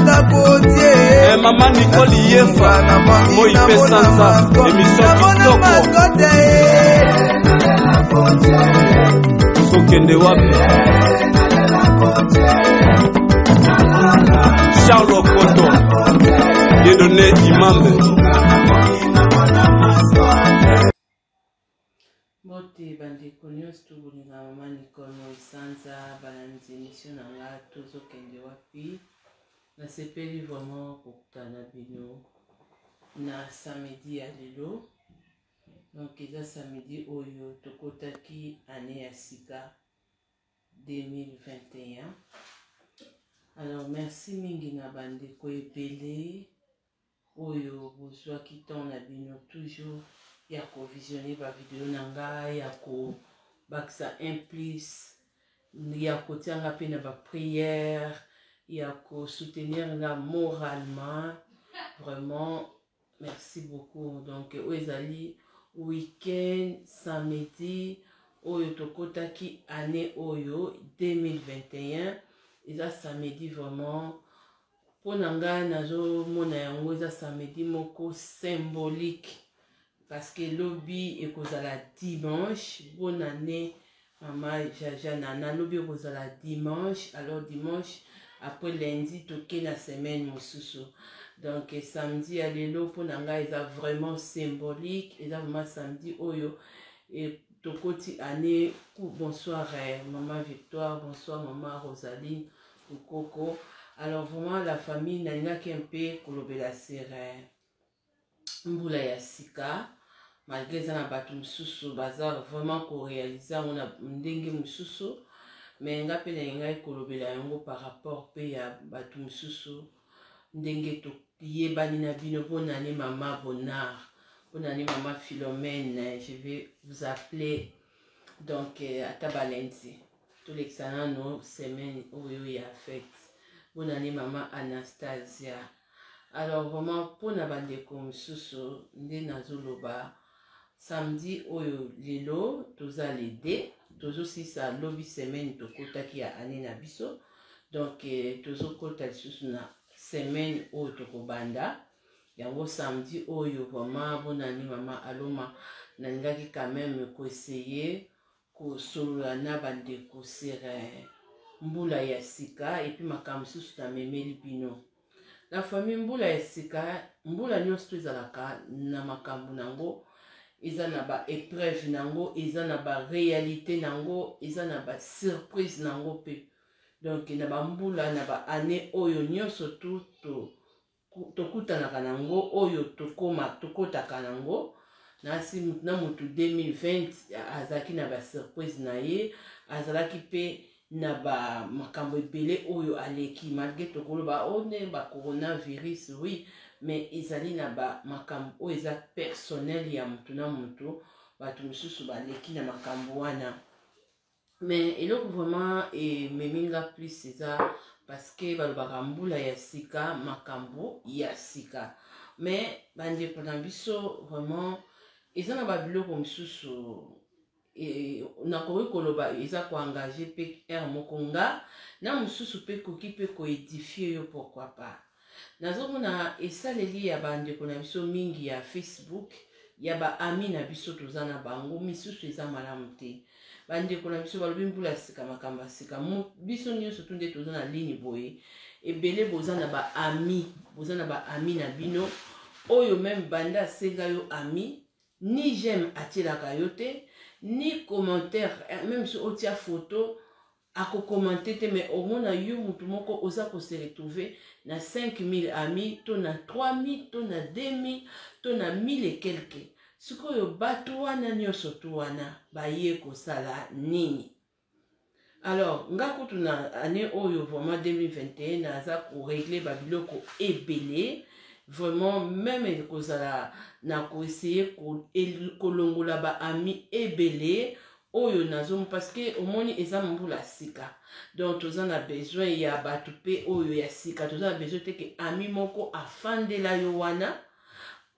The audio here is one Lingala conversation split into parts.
Nazobanga kotie. Eh, mama Nicole Yefa, moi pe sanza, émission kitoko. Tokende wapi? Charles Okoto, Dieudonné Imambe. Mbote bandeko nyonso to bolinga mama Nicole Moisanza balandi emission na nga tozokende wapi. Nasepeli vraiment kokutana na bino na samedi ya lelo. Donc eza samedi oyo tokotaki année ya sika 2021. Alors merci mingi na bandeko ebele oyo bozwaki temps na bino toujours ya ko visionner ba video na nga ya kobakisa un plus ya kotia nga mpe na ba prière ya ko soutenir nga moralement vraiment merci beaucoup. Donc oyo ezali week-end samedi oyo tokotaki année oyo 2021 eza samedi vraiment Mpo na nga nazo mona yango eza samedi moko symbolique parce que lobi ekozala dimanche. Bonne année mama Jaja Nana, lobi ekozala dimanche, alors dimanche après lundi toke na semaine mosusu. Donc samedi ya lelo mpo na nga eza vraiment symbolique, eza vraiment samedi oyo e, tokoti année. Bonsoir eh, mama Victoire, bonsoir mama Rosaline Nkoko. Alors vraiment la famille, nalingaki un peu kolobela sur mbula ya sika malgré eza na bato mosusu baza vraiment korealize yango na ndenge mosusu, mais nga mpe nalingaki kolobela yango par rapport mpe ya bato mosusu ndenge toyebani na bino. Bonane mama Bonard, bonane mama Philomène, je vais vous appeler donc ata balundi tolekisa nano semaine oyo ya fete. Bonane mama Anastasia. Alors vraiment mpona bandeko mosusu nde nazoloba samedi oyo lelo toza le 2, tozosisa lobi semaine tokotaki ya année na biso. Donc tozokota lisusu na semaine oyo tokobanda yango samedi oyo. Vraiment bonani mama Aloma, nalingaki quand même koessayer kosolola na bandeko sur mbula ya sika et puis makambo mosusu namemeli bino la famille. Mbula ya sika, mbula nyonso to ezalaka na makambo nango, eza na ba épreuve nango, eza na ba réalité nango, eza na ba surprise nango mpe. Donc na bambula na ba année oyo nyonso tu tokutanaka nango, oyo tokoma tokotaka nango nasi na motu 2020 azalaki na basurprise na ye, azalaki mpe na bamakambo ebele oyo aleki malgré tokoloba o nde bacoronavirus, oui, mais ezali na bamakambo oyo eza personnel ya motu na motu. Bato mosusu baleki na makambo wana, mais eloko vraiment ememi nga plus eza parce que balobaka mbula ya sika, makambo ya sika. Mais bandeko na biso, vraiment eza na babiloko mosusu nakoki koloba eza koengage mpe heure moko nga na mosusu mpe koki mpe koédifier yo, pourquoi pas. Nazomona esaleli ya bandeko na biso mingi ya Facebook, ya baami na biso toza na bango misusu eza malamu te. Bandeko na biso balobi mbula ya sika, makambo ya sika. Biso nyonso tu nde toza na ligne boye, ebele boza na baami, boza na baami na bino oyo même banda asenga yo ami, ni j'aime atielaka yo te, ni commentaire, même so otia photo akokommente te. Mais omona yo mutu moko oza kose retrouver na 5000 amis to na 3000 to na 2000 to na 1000 et quelque. Sikoyo bato wana nyonso tu wana baye kosala nini? Alors nga kutu na année oyo vraiment 2021 naza korégler babiloko ebele vraiment, même ekozala na koessayer kolongola baami ebele oyo nazomo parce que omoni eza mbula sika, donc toza na besoin ya bato mpe oyo ya sika. Toza na besoin te ke ami moko afandela yo wana.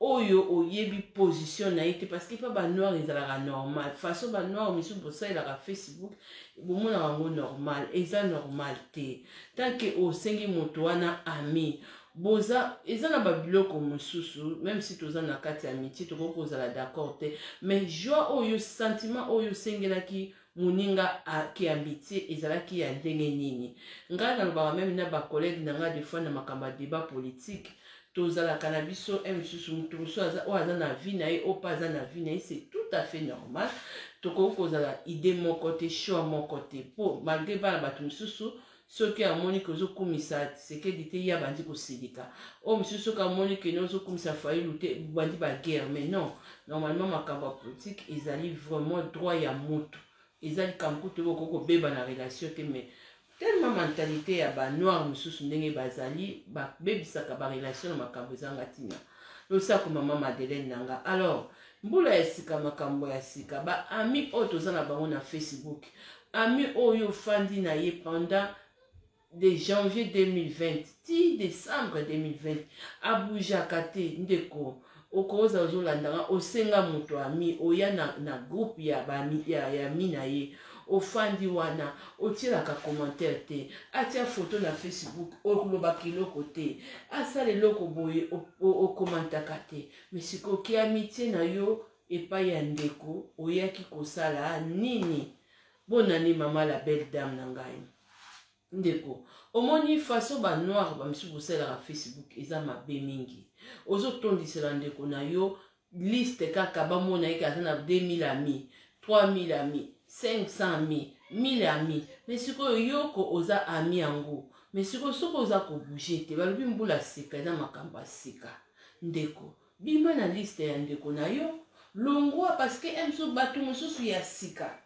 oyo oyebi position na ye te, parce que pa ba noir ezalaka normal. Façon ba noir misusu bosalelaka Facebook, bomonaka yango normal, eza normal te. Tant que osengi moto wana ami, boza eza na babiloko mosusu, même si toza na kati ya amitié, tokoki kozala d'accord te, mais joie oyo, sentiment oyo osengelaki moninga ki amitié ezalaki ya ndenge nini? Ngai nalobaka même na bacollègue na ngai, des fois na makambo ya débat politique, tozalaka na biso e mosusu, moto mosusu oyo aza na vie na ye, oyo mpe aza na vie na ye, c'est tout à fait normal. Tokoki kozala idée moko te, choix moko te, mpo malgré bana bato mosusu, soki amoni ke ozokumisa Tshisekedi te, ye abandi kosilika. Oyo mosusu, soki amoni ke ozokumisa Fayulu te, bandi baguerre. Mais non, normalement makambo ya politique ezali vraiment droit ya motu, eza likambo kutu okoki kobeba na relation te. Mais tellement mentalité ya banoir mosusu, ndenge bazali, babebisaka barelation na makambo ezanga ntina. Losako mama Madeleine na nga. Alors, mbula ya sika, makambo ya sika. Baami oyo toza na bango na Facebook, ami oyo ofandi na ye pendant de janvier 2020 ti décembre 2020, abujaka te. Ndeko, okozala ozolandanga, osenga moto ami, oya na groupe ya ami na ye, ofandi wana, otielaka commentaire te. Atia foto na Facebook, olobaka eloko te. Asala eloko boye, okomantaka te. Mais sikoyo, ki amitié na yo epai ya ndeko oyaki kosala nini? Bonani mama la belle dame na ngai. Ndeko, omoni façon banoir bamisusu bosalelaka Facebook eza mabe mingi. Ozotondisela ndeko na yo liste kaka bamona ye aza na 2000 amis, 3000 amis, 500 amis, 1000 amis. Mais sikoyo yoko oza ami yango, mais sikoyo soki oza kobouger te, balobi mbula sika eza makambo ya sika. Ndeko, bima na liste ya ndeko na yo, longwa, parce que mso bato mosusu ya sika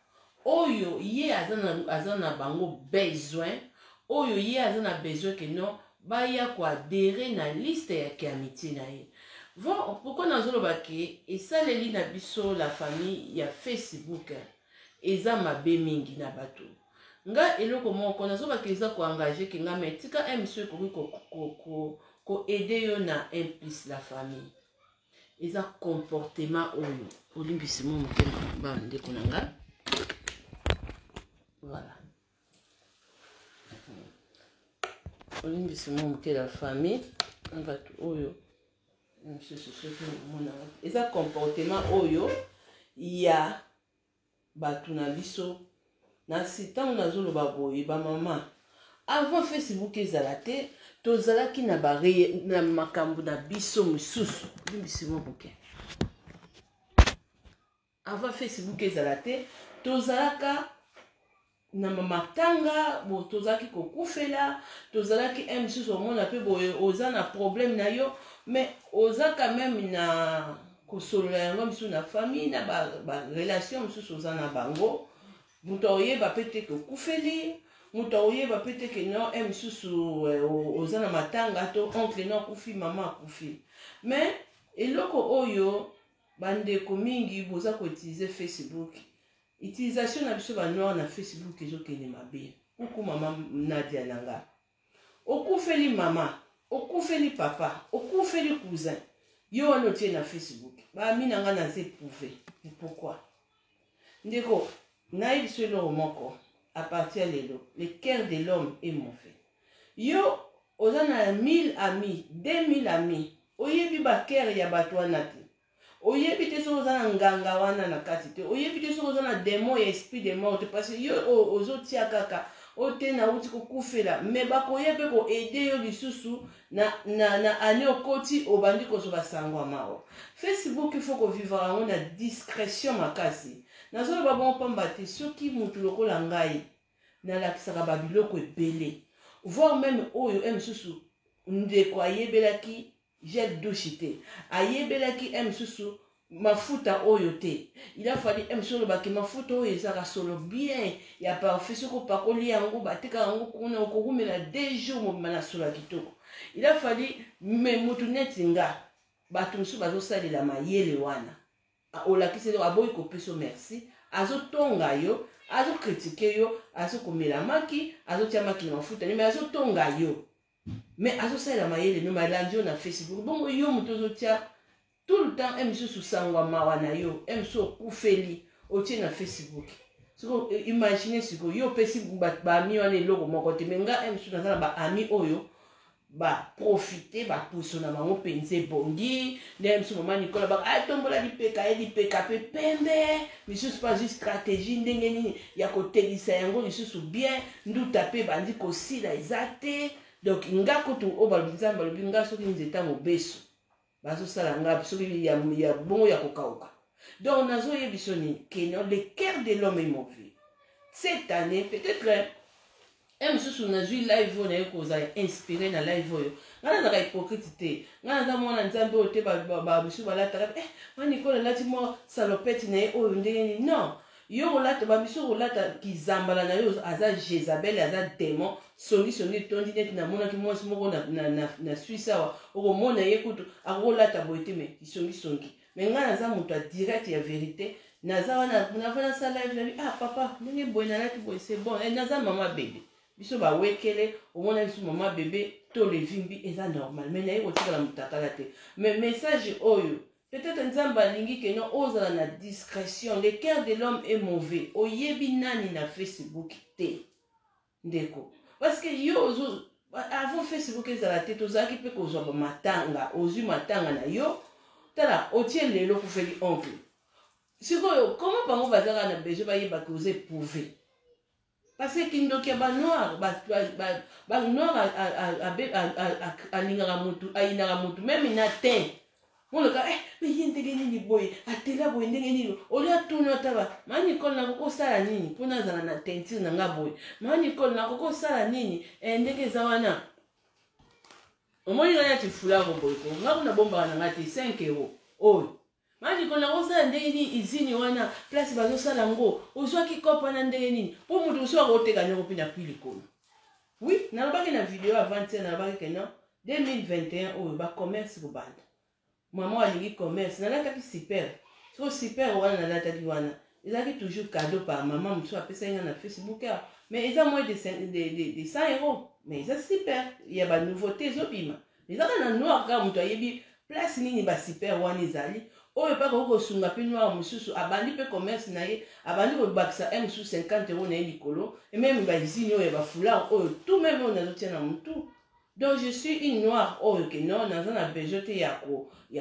oyo ye aza na bango besoin, oyo ye aza na besoin ke non, baya koadhérer na liste ya kiamitié na ye. Bon, pourquoi nazoloba ke esaleli na biso, la famille ya Facebook, eza mabe mingi na bato? Nga eloko moko nazobaka, eza koengager ke nga, mais tika mso ekoki koaider yo na un plus, la famille, eza comportement oyo olimbisi mo moke, bandeko na nga. Voilà, olimbisi mo moke, la famille, na bato oyo mosusu. Soki omonaka, eza comportement oyo ya bato na biso na si. Ntango nazoloba boye, bamama, avant Facebook ezala te, tozalaki na makambo na biso mosusu. Limbisi mo moke. Avant Facebook ezala te, tozalaka na matanga bo, tozalaki kokufela, tozalaki un mosusu. Omona mpe boye, oza na problème na yo, mais oza quand même na kosolola yango mosusu na famille, na barelation ba mosusu oza na bango. Moto akoyeba mpe te ke okufeli, moto akoyeba mpe te ke non, un mosusu oza na matanga to oncle no akufi, mama akufi. Mais eloko oyo, bandeko mingi boza koutiliser Facebook, utilisation na biso banoir na Facebook ezokende mabe. Kuku mama Nadia na nga, okufeli mama, okufeli papa, okufeli cousin, yo wana otie na Facebook. Baami na nga, naza éprouvé. Pourquoi, ndeko? Nayebi so eloko moko: à partir ya lelo, le cœur de l'homme est mauvais. Yo oza na 1000 amis, 2000 amis, oyebi bacœur ya bato wana te. Oyebi te soki oza na nganga wana na kati te, oyebi te soki oza na démon ya esprit de mort te, parce que yo ozotia kaka oyo te, nauti kokufela, mais bakoya mpe koaider yo lisusu na ane okoti, obandi kozwa basango ya mawa. Facebook, il faut kovivre yango na discrétion makasi. Nazoloba bongo pamba te soki motu lokola ngai nalakisaka babiloko ebele, voire même oyo e mosusu ndeko ayebelaki gel douche te, ayebelaki e mosusu mafuta oyo te, il a fallu e mosusu olobaki mafuta oyo ezaka solo bien ya parfum, soki opakoli yango, batekaka yango kuna, okokumela 2 jours mobima na solo ya kitoko. Il a fallu, mais motu neti nga, bato mosusu bazosalela mayele wana. Olakisi, aboyi kopesa merci, azotonga yo, azocritiquer yo, azokomela maki, azotia maki na mafuta nini, mais azotonga yo, mais azosalela mayele no, malandi yo na Facebook. Bongo yo moto ozotia tout temps misusu sangwa mawa na yo, misusu okufeli otie na Facebook. Siko imagine siko yo opesi ba ami wana eloko moko te. Me nga misusu naza na baami oyo baprofite, bapuso na bango mpenza ebongi. Nde mosusu mama Nikola baka atombola lipeka ye, lipeka mpe pembe. Misusu mpe azwi stratégie ndenge nini ya kotelisa yango lisusu bien. Nduta mpe bandi kosila eza te. Donc nga kutu oyo balobi, Nzambe alobi nga soki nzeta mobeso bazosala nga soki ya bongo ya kokauka. Donc nazoyebi nini que non, le cœur de l'homme est mauvais. Cette année, peut-être e mosusu nazwi live oyo, naye kozala inspiré na live oyo. Ngai nazalaka hypocrite te, ngai naza mwana Nzambe oyo te. Bamisusu balataka, eh, ma Nicole alati mwa salopette na ye oyo ndenge nini? Non, yo kolata, bamisusu kolata kizambala na yo, aza Jézabel, aza démon, songisongi etondi. Neti namonaki mwasi moko na Suisse awa, okomona ye kutu akokolata boye te, me kisongisongi. Me ngai naza moto ya direct, ya vérité. Naza wana, nava nasala live, nabi: "Ah papa, ndenge boye nalati boye, c'est bon." Eh, naza mama bebe, biso bawekele, omona biso mama bebe to levimbi, eza normal. Me naye kotikala motakala te. Mais message oyo, peut-être Nzambe alingi que non, ozala na discrétion. Le cœur de l'homme est mauvais. Oyebi nani na Facebook te, ndeko, parce que yo ozo, avant Facebook ezala te, tozalaki mpe kozwa bamatanga. Ozwi matanga na yo, tala, otie lelo kufeli oncle. Sikoyo comment bango bazalaka na besoin bayebaka oza éprouvé? Parce que kindoki ya banoir, banoir alingaka motu, ayinaka motu même na te. Moloka, eh, me ye ndenge nini boye, atela boye ndenge nini? Olia atuna ata ba ma Nicole: "Nakoki kosala nini mpo nazala na teinture na nga boye? Ma Nicole, nakoki kosala nini?" Eh, ndenge eza wana, omoni ngai nati foulard boye ko, nga kuna bombaka na ngai te 5 euro oyo. Ma Nicole, nakosala ndenge nini? Izini wana, place bazosala yango, ozwaki kope wana ndenge nini? Mpo moto mosusu akoteka nyongo mpe na prix likolo. Oui, nalobaki na video avant-hier, nalobaki que non, 2021 oyo bacommerce kobanda. Mama alingi commerce, nalataki super. Soko super wana nalataki wana ezalaki toujours cadeau par mama mosusu apesaki nga na Facebook awa, mais eza moins de 100 euros, mais eza super ya banouveauté ezobima. Ezaka na noir kaka, moto ayebi place nini basuper wana ezali. Oyo mpe akoki kosunga mpe noir mosusu abandi mpe commerce na ye, abandi kobakisa m mosusu 50 euro na ye likolo. Même bausine oyo ya bafoulard oyo, tout même oyo nazotia na motu. Donc je suis une noire oyo que non, naza na besoin te ya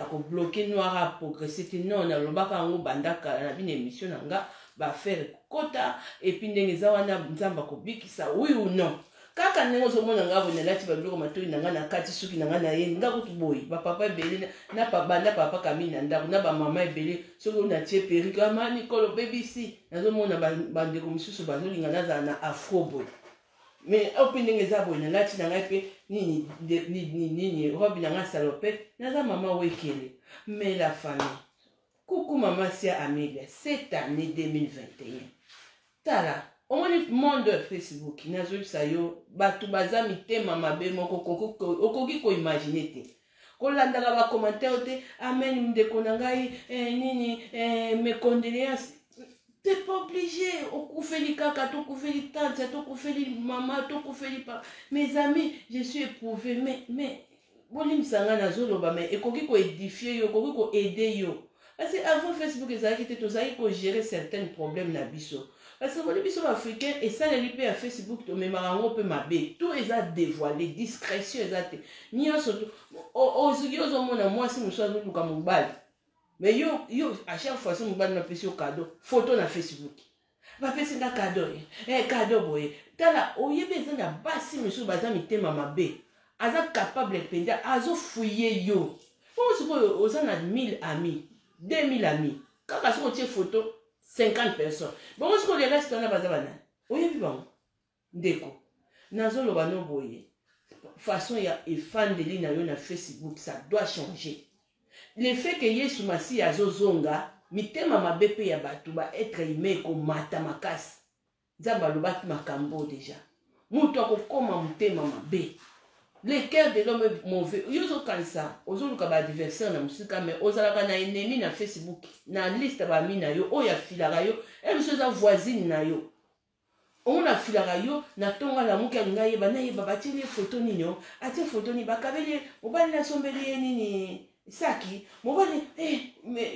kobloquer noir aprogresse te. Non, nalobaka yango banda kala na bino émission na nga, baaffaire ekokota. Et puis ndenge eza wana, Nzambe akobikisa, oui ou non. Kaka ndenge ozomona nga boye, nalati babiloko, matoi na ngai na kati, suki na ngai na ye nga kutu boye. Bapapa ebele na banda papa Kamili na ndako na bamama ebele, soki natie perruque, ama Nikolo bebisi. Nazomona bandeko mosusu bazolinga nazala na afro boye, mais oyo mpe ndenge eza boye, nalati na ngai mpe nini nini, robe na ngai salopette. Naza mama wekele. Mais la famille, kuku mama Sia Amelia, cette année 2021, tala, omoni monde ya Facebook, nazoyebisa yo, bato baza mitema mabe moko okoki koimaginer te. Kolandaka bacommentaire te. Amen, ndeko na ngai, eh, nini, eh, mes condoléances. T'es pas obligé. Okufeli kaka, tokufeli tante, tokufeli mama, tokufeli pa. Mes amis, je suis éprouvé, mais bolimbisa ngai, nazoloba, mais ekoki koédifier yo, ekoki koaider yo. Parce que avant Facebook ezalaki te, tozalaki kogérer certains problèmes na biso. Parce que boli biso baafricain, esaleli mpe ya Facebook, tomemaka yango mpe mabe. Tout eza dévoilé, discrétion eza te, nyonso. Ozoki ozomona mwasi mosusu azoluka mobali, mais yo à chaque fois so mobali napesi yo cadeau, photo na Facebook: "Bapesi nga cadeau, eh, cadeau boye." Tala, oyebi eza na basi mosusu baza mitema mabe, aza capable mpenza azofouiller yo. Bongo sikoyo oza na 1000 amis, 2000 amis, kaka soki otie photo, 50 personnes. Bongo sikoyo le reste wana baza banani? Oyebi bango? Ndeko, nazoloba no boye, façon ya efandeli na yo na Facebook, ça doit changer. Le fait que Yesu Masiya azozonga, mitema mabe mpe ya bato, baêtre humain, ekomata makasi. Nzambe alobaki makambo déjà, moto akokóma motema mabe. Le cœur de l'homme est mauvais. Yo ozokanisa ozoluka baadversaire na mosika, mais ozalaka na ennemi na Facebook, na liste bami na yo oyo afilaka yo. E mosu eza voisine na yo, omona afilaka yo na ntongo, alamuki, alingi ayeba, nayeba batieli ye foto nini, o atie foto nini, bakabeli ye mobali, nasombeli ye nini. Saki mobali eh,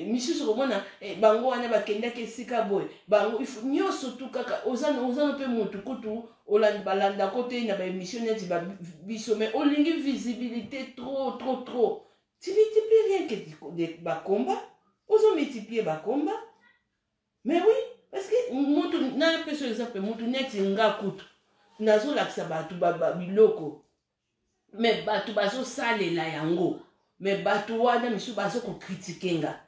misusu komona eh, bango wana bakendaki esika boye bango nyonso tu kaka oza no mpe motu kutu balandako te na baémission neti biso, mais olingi visibilité trop trop trop. Tu multiplies rien que de bakomba, ozomultiplie bakomba. Mais oui, parce que motu napesa exemple, motu neti nga kutu nazolakisa bato biloko, mais bato bazosalela yango, mais bato wana misusu bazokokritike nga.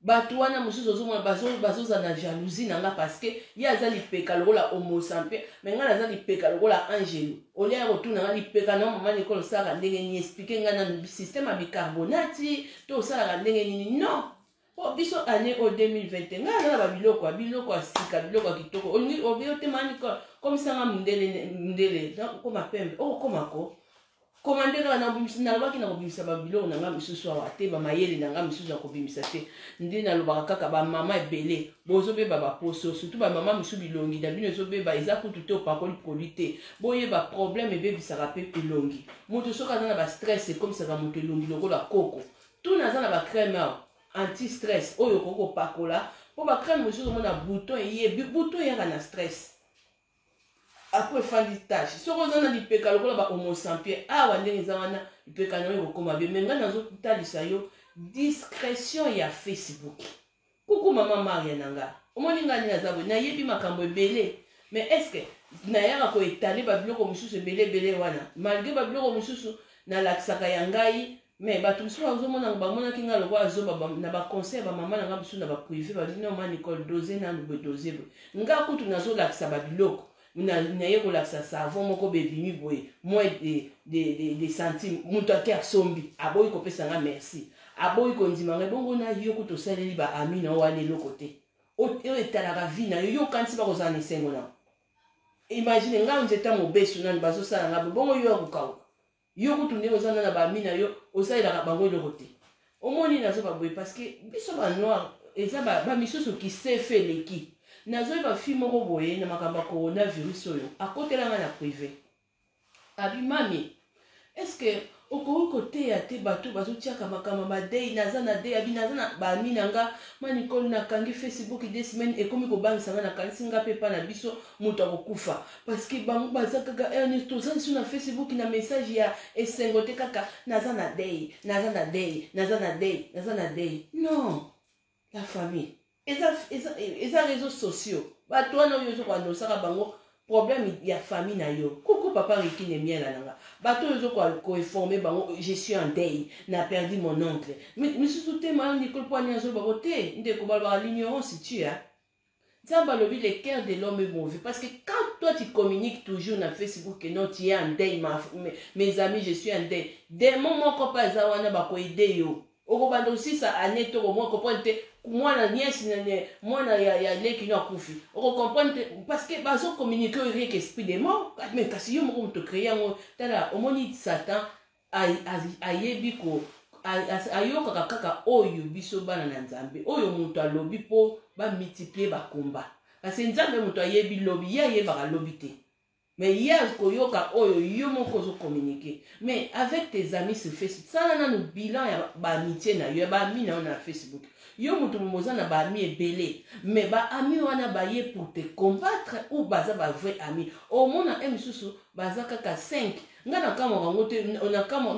Bato wana mosusu ozomona bazozala na jalousie na nga, parce que ye aza lipeka lokola homo sapiens, mais ngai naza lipeka lokola angelo. Olia ya kotuna nga lipeka na mama Nicole, osalaka ndenge nini? Explique ngai nanu système ya bicarbonate to osalaka ndenge nini? Non, po biso année oyo 2020, ngai aza na babiloko ya biloko ya sika, biloko ya kitoko. Olingi obi otema Nicole, komisanga mundele, mundele okoma pembe, okokoma ko koma nde kaka. Nalobaki na kobimisa babiloko na ngai mosusu awa te, bamayele na ngai mosusu ya kobimisa te. Nde nalobaka kaka, bamama ebele bozobeba baposo, surtout bamama mosusu, bilongi na bino ezobeba. Eza kutu te opakoli produit te. Boyeba problème ebebisaka mpe elongi. Moto soki aza na bastress, ekomisaka moto elongi lokola koko. Tuna, aza na bacrème awa anti stress oyo okoki kopakola, mpo bacrème mosusu omona bouton eye, bouton eyaka na stress, après efandi tache. Soki oza na lipeka lokola ba homo sapiens awa, ndenge eza wana, lipeka na yo ekokoma bien. Mais ngai nazotalisa yo discrétion ya Facebook. Kuku mama Maria na nga, omoni ngai nini naza boye, nayebi makambo ebele, mais est ce que nayaka koetale babiloko mosusu ebele ebele wana? Malgré babiloko mosusu nalakisaka ya ngai, mais bato mosusu bazomona, bamonaki ngai lokola azoba na baconseil ya bamama na ngai mosusu na baprivé. Balobi: "No, ma Nicole, dose nanu boye, dose boye." Nga kutu nazolakisa babiloko, naye kolakisa savon moko bebimi boye, moins de centime. Moto ake asombi, aboyi kopesa nga merci, aboyi kondima ngai. Bongo na yo kutu osaleli baami na yo wana eloko te oyo etalaka vie na yo. Yo okanisi bakozala na esengo na? Imagine ngai nzeta mobesu nani bazosala ngai bongo, yo ya kokauka. Yo kutu ndenge oza na baami na yo, osalelaka bango eloko te. Omoni, nazoba boye parce que biso banoir eza bamisusu kisefe eleki. Nazoyeba fille moko boye na makambo ya coronavirus oyo, akotelanga na privé, abi: "Mami, est ce que okoki koteya te bato bazotiaka makambo badei? Naza na dei." Abi: "Naza na baami na nga, ma Nicole, nakangi Facebook 2 semaines, ekomi kobangisa nga. Nakanisi nga mpe epa na biso moto akokufa, parce que bango baza kaka toza liso na Facebook na message ya esengo te, kaka naza na dei, naza na dei, naza na dei, naza na dei." Non, la famille, eza réseaux sociaux. Bato wana oyo ozokoannosaka bango problème ya famille na yo. Kuku papa Rikine miela na nga, bato oyo ozokoinforme bango: "Je suis en deuil, na perdu mon oncle." Misusu te, ma Nicole, mpo ani azoloba bango te. Ndeko, balobaka l'ignorance tue. Nzambe alobi: "Le cœur de l'homme est mauvais." Parce que quand toi tu communiques toujours na Facebook que non, tu es en deuil, mes amis, je suis en deuil, démon moko mpe aza wana, bakoaider yo. Okobanda osisa ane to komwa comprendre te, mwana nièce, mwana ya leki no akufi, okocomprendre te, parce que bazocommunique oyo rien qu'esprit de mort. Mais kasi yo moko moto créé yango. Tala, omoni Satan ayebi ko ayokaka kaka oyo biso bana na Nzambe, oyo moto alobi mpo bamultiplie bakomba, parce que Nzambe moto ayebi lobi, ye ayebaka lobi te, mais ye akoyoka oyo yo moko ozocommunique. Mais avec tes amis sur Facebook, sala nanu bilan ya baamitié na yo, ya baami na yo na Facebook. Yo moto momo oza na baami ebele, mais baami wana baye pour te combattre ou baza bavrai ami? Omona e misusu baza kaka 5. Nga nakamwaka yango te,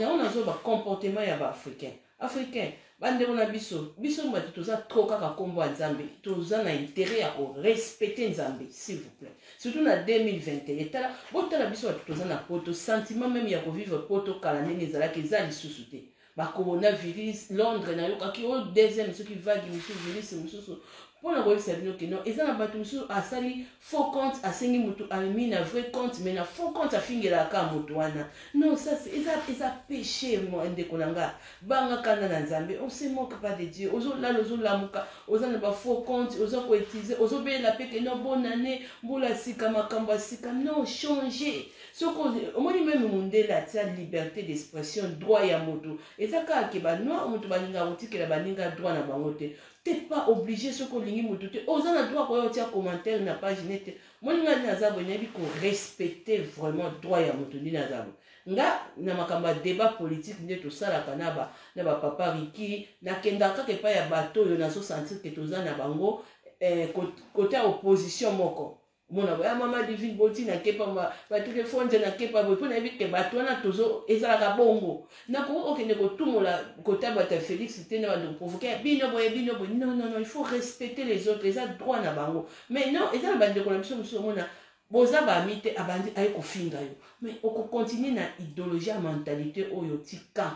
yango nazoba comportement ya baafricain. Africain, bandeko na biso, biso bato toza trop kaka nkombo ya Nzambe, toza na intérêt ya korespecte Nzambe, s'il vous plaît, surtout na 2021. Tala, botala biso bato toza na poto, sentiment même ya kovivre poto kala ndenge ezalaki eza lisusu te. Bacoronavirus, Londres nayokaki oyo deuxième soki vague mosusu, virus mosusu. Mpona koyebisa bino ke non, eza na bato mosusu asali faux compte, asengi motu ami na vrai compte, mais na faux compte afingelaka kaka motu wana. Non, ça eza péché. Ndeko na nga, banga kanda na Nzambe. On se moque pas de Dieu. Ozolala, ozolamuka, oza na bafaux compte, oza koutiliser, ozobelela mpe ke non, bonne année, mbula sika, makambo ya sika. Non, changer. Soki omoni même mondele atia liberté d'expression, droit ya moto, eza kaka ke banoir moto balingaka kotikela baninga droit na bango te. T'es pas obligé. Soki olingi motu te, oza na droit koya otia commentaire na page nete. Moni, ngai naza boye, nayebi korespecte vraiment droit ya moto. Nde naza boye. Nga na makambo ya debat politique nde tosalaka na ba na ba papa Ricky, nakendaka kaka epai ya bato oyo nazo sentir que toza na bango eh, kote ya opposition moko. Omona boye, ah, mama Divine Boti na kepa ma Patrick Fonja na kepa boye, mpo nayebi ke bato wana tozo ezalaka bongo. Nakoki kokende kotumola kota bato ya Felix te na bando koprovoke ya bino boye bino boye. Non, non, non, il faut respecter les autres, eza droit na bango. Mais non, eza na bandeko na biso mosusu omona boza ba amis te, abandi aye kofinga yo. Mais okocontinue na idéologie ya mentalité oyo tika.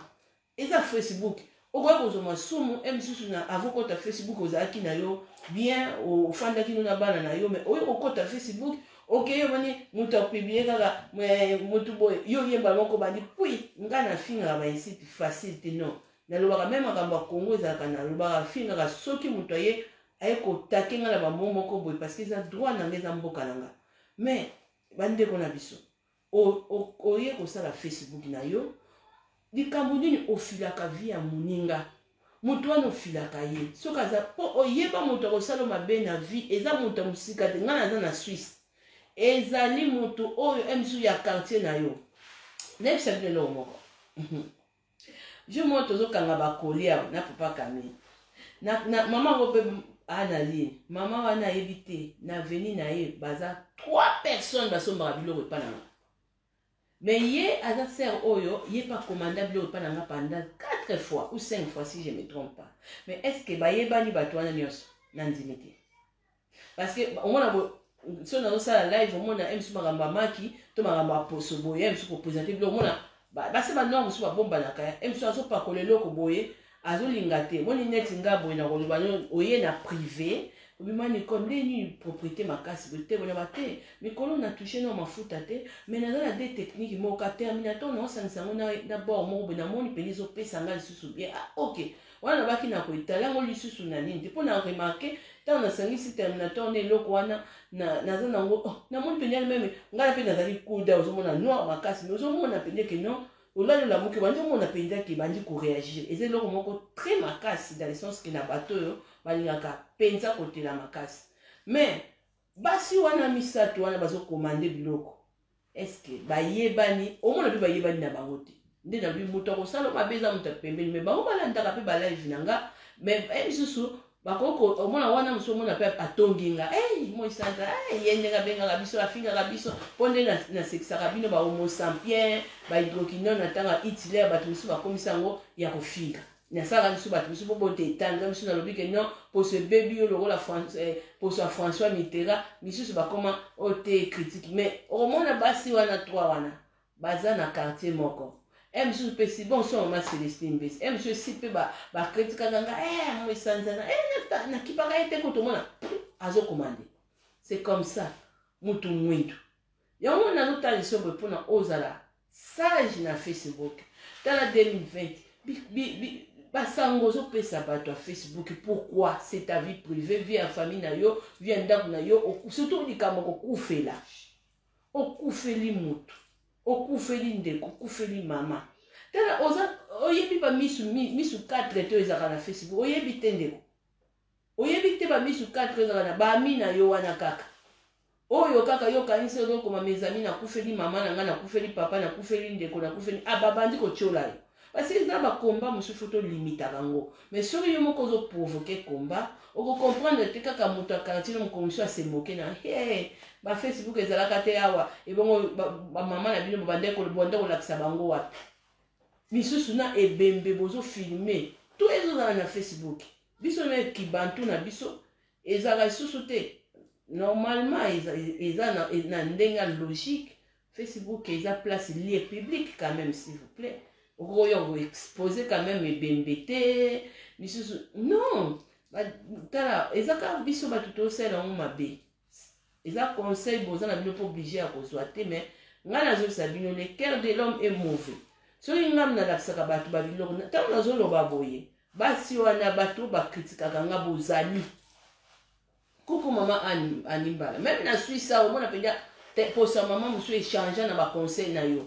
Eza Facebook. Okoki kozwa masumu e misusu na avant okota Facebook ozalaki na yo bien, ofandaki no na bana na yo, mais oyo okota Facebook okei omoni moto apublie kaka moto boye, yo oyemba moko bandi pui. Nga nafingaka ba insulte facile te, non. Nalobaka meme makambo ya Congo ezalaka, nalobaka fingaka soki moto aye aye kotake nga na bamo moko boye, parce que eza droit na nga, eza mboka na nga. Mais bandeko na biso, oye kosala Facebook na yo, likambo nini ofilaka vie ya moninga? Moto wana ofilaka ye soki aza po oyeba moto akosala mabe na vie, eza moto ya mosika te. Ngai naza na Suisse, ezali moto oyo msu ya quartier na yo. Nayebisa bino eloko moko, jour moko tozokanga bakoli awa na papa Camille na, na mama yango mpe analine mama wana ayebi te na veni na ye baza 3 personnes basombaka biloko epa na nga, mais ye aza sœur oyo ye pa commanda biloko epa na nga pendant 4 fois ou 5 fois si je me trompe pas. Mais est ce que bayebani bato wana nyonso? Nandimi te, parce que omona so nazosala live, omona ye mosusu makambo ya maki to makambo ya poso boye, ye mosusu kopresente biloko, omona basi banoir mosusu babombanaka, ye mosusu azopakola eloko boye, azolinga te. Moni neti nga boye nakoloba oye na privé, obima Nicole nde nini propriété makasi boye te, bona te mikolo na touche no mafuta te, mais naza na deux technique moko ka terminator naosangisa yango na bord moko boye, namoni mpenza ezopesa nga lisusu bien. Ah ok, wana nabaki na koetala yango lisusu na nini te, mpo na remarke ntango nasangisi terminator na eloko wana naza nango, oh, namoni mpenza meme ngai mpe nazali kuda, ozomona noir makasi, mais ozomona mpenza ke non, olali olamuki bandi omona mpenza ke bandi koréagir. Eza eloko moko très makasi dans le sens ke na bato oyo balingaka mpenza kotela makasi. Mais basi wana misato wana bazokomande biloko, est-ce bayebani? Omona mpe bayebani na bango te. Nde nalobi moto akosala mabe eza moto ya pembeni, mais bango balandaka mpe balive na nga, mais ye misusu bakoki omona wana mosusu omona mpe atongi nga, hey, moi santa, hey, ye ndenge abengaka biso, afingaka biso mpo nde nasekisaka bino bahomo sapiens, bahydroquinone na ntango ya Hitler, bato mosusu bakomisa yango ya kofinga. Nasalaka biso bato mosusu mpo bote etanga biso, nalobi ke non, poso ebebi yo lokola poso ya François Mitterrand, misusu bakoma oyo te critique. Mais okomona basi wana 3 wana baza na quartier moko, e mosusu mpe si bon so mama Celestine Mbesi, e mosusu esi mpe bakritikaka nga, e moesanzana, e nakipaka ye te, kotomona azokomande. C'est comme ça mutu mwindu yango nazotala liso boye mpona ozala sage na Facebook. Tala 2020, basango ozopesa bato ya Facebook, pourquoi? C'est ta vie privée, vie ya famille na yo, vie ya ndako na yo, surtout likambo kokufela, okufeli motu, okufeli ndeko, okufeli mama. Tala, oza oyebi bamisu misu 4 te oyo ezalaka na Facebook, oyebi te ndeko, oyebi te bamisu 4 ezalaka na baami na yo wana kaka oyo kaka yo okanisi ozokoma mes amis, nakufeli mama na ngai, nakufeli papa, nakufeli ndeko, nakufeli, ah, babandi kotiola yo, parce que eza bakomba mosusu tolimitaka yango. Mais soki yo moko ozoprovoke komba, okocomprendre te kaka moto ya quartier no mokolo mosusu asemoke na hey, bafacebook ezalaka te awa, ebongo bamama na bino babanda kolakisa bango wapi? Misusu na ebembe bozofilme to ezozala na Facebook. Biso na kibantu na biso ezalaka lisusu te. Normalement eza, eza na, na ndenge ya logique, Facebook eza place lieu public quand même, s'il vous plaît, okoki koexpose quand même ebembe te misusu non. Tala, eza kaka biso bato tosala yango mabe. Eza conseil, boza na bino mpo oblige ya kozwa te, mais ngai nazobisa bino, le cœur de l'homme est mauvais. Soki ngai nalakisaka bato babiloko, ntango nazoloba boye, basi wana bato bakritikaka nga, bozali koko mama Animbala, même na Suisse awa, omona mpenza posa mama mosusu échange na baconseil na yo,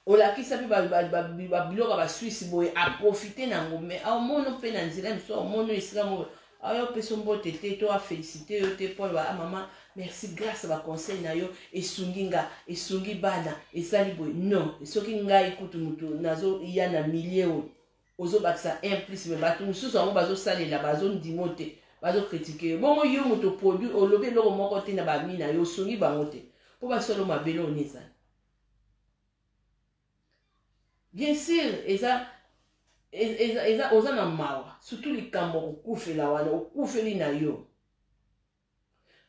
olakisa mpe babiloko ya basuisse boye, aprofite nango, mais aomono mpe na nzela mosusu, aomono esika moko. Aya opesa mbote te to afélicité yo te mpo aloba: "Ah mama, merci, grâce ya baconseil na yo esungi nga, esungi bana, esali boye." Non, soki ngai kutu motu nazoya na milieu oyo, ozobakisa un plus, mais bato mosusu yango bazosalela, bazondimo te, bazocritiquer yo. Bongo yo moto produit, olobi eloko moko te na bami na yo, osungi bango te mpo basolo mabele oyo ezali. Bien sûr, eza oza na mawa, surtout likambo kokufela wana, okufeli na yo,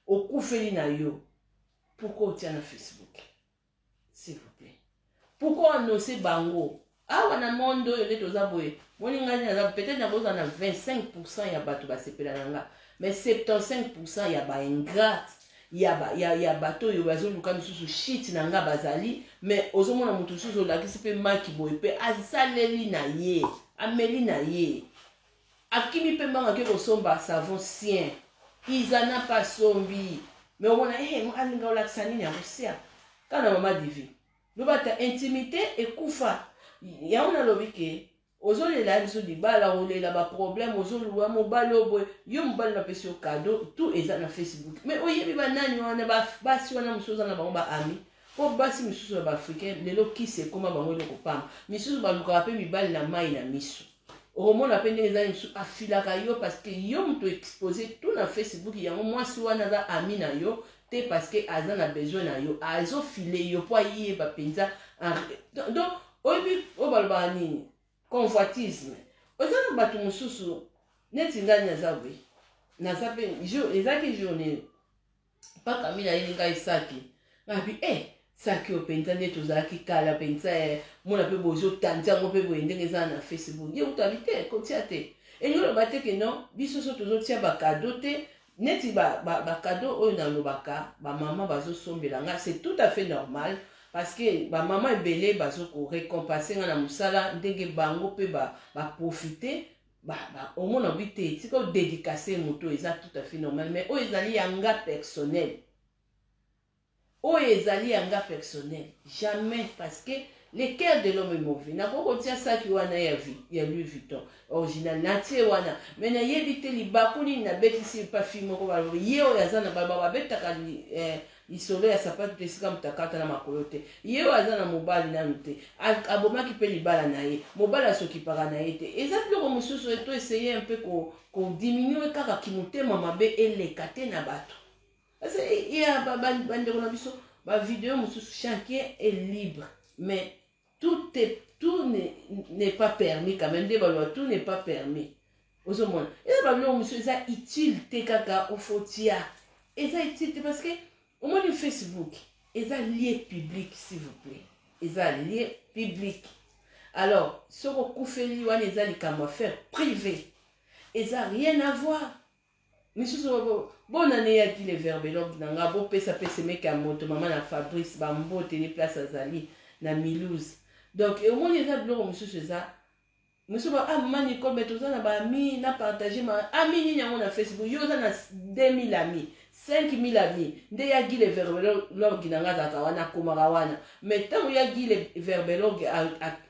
okufeli na yo. Pourquoi otia na Facebook, s'il vous plaît? Pourquoi annoncer bango awa na monde oyo nde toza boye? Moni ngai naza peut-être nakozala na 25 % ya bato basepela na nga, mais 75 % ya baingrate, ya bato oyo bazoluka misusu shit na nga bazali. Mais ozomona moto mosusu olakisi mpe maki boye, mpe asaleli na ye, ameli na ye, akimi mpe mbanga, ake kosomba savon sien izana mpe asombi. Mais omona eh, alinga olakisa nini yango sia kaka na mama Divi. Loba ata intimité ekufa yango. Nalobi ke ozolela biso libala, olela baproblème, ozoluwa mobali oyo boye, yo mobali napesi yo cadeau, tout eza na Facebook. Mais oyebi banani wana? Basi wana mosusu oza na bango baami, mpo basi misusu ya baafricain lelo kisi ekóma bango eloko pamba. Misusu balukaka mpe mibali na mai na miso. Okomona mpe ndenge eza, mosusu afilaka yo parce que yo moto expose tout na Facebook. Yango mwasi wana aza ami na yo te parce que aza na besoin na yo, azofile yo mpo ayeba mpenza. Donc oyebi oyo balobaka nini? Convoitisme. Oza na bato mosusu neti ngai naza boye, naza mpe ezalaki journée mpaka mi nayeli ngai saki, ngabi e saki oyo mpenza nde tozalaki kala mpenza. Mona mpe bozotandi yango mpe boye ndenge eza na Facebook. Ye kutu abi te kotia te, elingi oloba te ke non, biso so tozotia bacadeau te. Neti bacadeau ba oyo nalobaka, bamama bazosombela nga, c'est tout à fait normal parce que bamama ebele bazokorécompense nga na mosala ndenge bango mpe baprofite ba omona bi te tika odédicace moto, eza tout à fait normal. Mais oyo ezali ya nga personnel, oyo ezali ya nga personnel, jamais, parce que le cœur de l'homme est mauvais. Nakoki kotia saki wana ya Louis Vuitton original, natie wana, mais nayebi te libaku nini nabetisi pa fille moko. Balobi ye oyo aza na baloba babetaka lisolo ya sapatu te esika moto akata na makolo te. Ye oyo aza na mobali nanu te, abomaki mpe libala na ye, mobali asokipaka na ye te. Eza biloko mosusu to essaye mpe kodiminuer kaka kimotema mabe eleka te na bato. Parce que ya bandeko na biso, bavideo mosusu, chacun est libre, mais tout n'est pas permis quand même. Nde baloba tout n'est pas permis. Ozomona eza babiloko mosusu eza utile te, kaka ofotia eza utile te parce que omoni Facebook eza lieu public, s'il vous plaît, eza lieu public. Alors soki okufeli wana, eza likambo affaire privé, eza rien à voir. Misusu bonane yaki le verbelog na nga, bopesa mpe semeke ya moto, mama na Fabrice, bambote ne place azali na Milouse. Donc omoni eza biloko mosusu eza mosusu ba: "Ah mama Nicole, mais toza na baami na partage ma ami nini yango na Facebook." Yo oza na 2000 amis, 5000 amis, nde ya Gile Verbelog na nga azalaka wana, akomaka wana. Mais ntango ya Gile Verbelog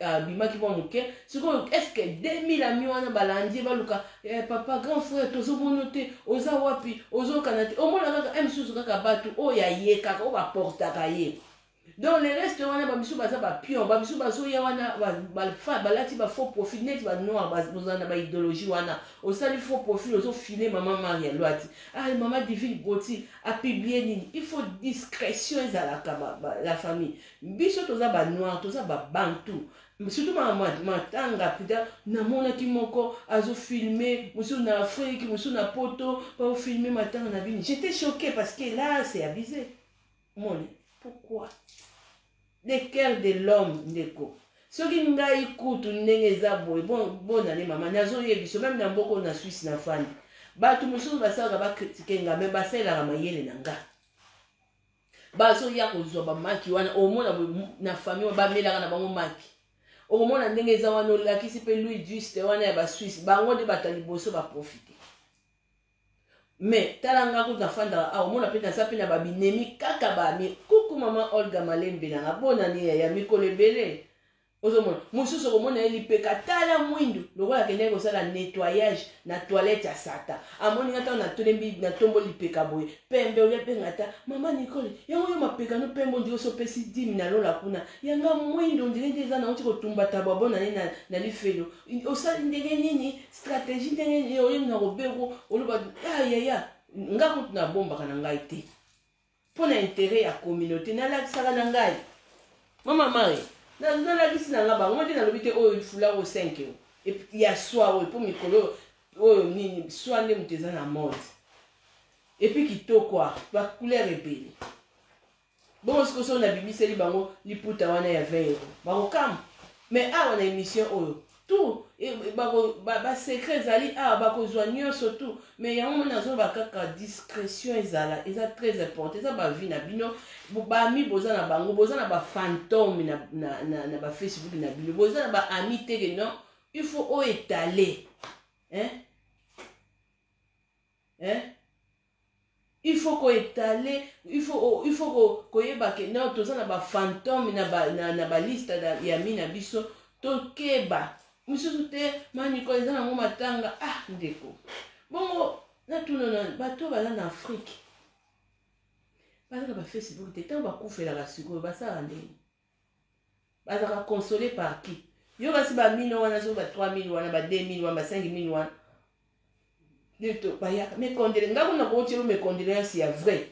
abimaki mwa moke sikoyo, est ce que 2000 amis wana balandi, baluka papa grand frère, tozomona te, oza wapi, ozokana te? Omona kaka mosusu kaka bato oyo aye kaka oyo baportaka ye. Donc le reste wana, bamisusu baza bapion, bamisusu bazoya wana balati bafaux profil neti banoir, bozala na baidéologie wana. Osali faux profil, ozofile mama Maria Lwati, ah mama Divine Boti apublie nini. Il faut discrétion ezalaka la famille. Biso toza banoir, toza babantu, surtout matanga puta. Namonaki moko azofilme, mosusu na Afrique, mosusu na Poto, baofilme matanga na bino. J'étais choqué parce que là, c'est abusé. Moni pourquoi? Le cœur de l'homme, ndeko. Soki ngai kutu ndenge eza boye, bonane mama, nazoyebiso même na mboka oyo na Swisse na fandi, bato mosusu basalaka bacritiquer nga, mais basalelaka mayele na nga, bazoya kozwa bamaki wana. Omona na famille bamelaka na bango maki. Okomona ndenge eza wana, olakisi mpe Louis Juste wana ya baswisse, bango nde bato ya liboso baprofite. Mais tala nga kutu nafandaka awa, omona mpe naza mpe na babinemi kaka bami. Kuku mama Olga Malembe nanga, bonani ya mikolo ebele. Ozomona mosusu okomona ye lipeka tala mwindu lokola akendaki kosala nettoyage na toilette ya sata. Amoni nga ntango natolembi natombo lipeka boye pembe olia mpe nga ta mama Nicole yango yo mapeka no pembe ondire osi opesi dimi na lola kuna yanga mwindu ondire nde eza nauti kotumba tabwa bona ne na, na lifelo osali ndenge nini stratégie ndenge nini oye na kobeko oloba ah yaya nga kutu nabombaka na ngai te mpo na interet ya communauté nalakisaka na ngai mama Marie nalakisi na ngai bango te nalobi te oyo fula oyo 5 euro ya swa oyo mpo mikolo oyo nini swa nde moto eza na mode epuis kitoko a bacouleur ebele bongo sikoyo soki nabimiseli bango liputa wana ya 20 euro bakokamwa mais awa na émission oyo tout basecret ezali awa bakozwa nyonso tout mais yango moni nazoloba kaka discrétion ezala eza très important eza bavie na bino baami boza na bango boza na bafantome na, na, na, na bafacebook na bino boza na baami teke non il faut oyo etale hein? Hein? Il faut ko étaler, il faut il faut ko koyeba ke non toza na ba fantôme na ba na, na ba liste ya mi na biso tokeba misusu te maniko eza nango matanga ah ndeko bongo natuna na bato baza na Afrique baza na ba Facebook te ntango bakufelaka sikoyo basalaka ndenge bazalaka console par qui yo kasi bamino wana soki ba 3000 wana ba 2000 wana ba 5000 wana to bayaka mes condoléances nga kuna kotielo mes condoléances ya vrai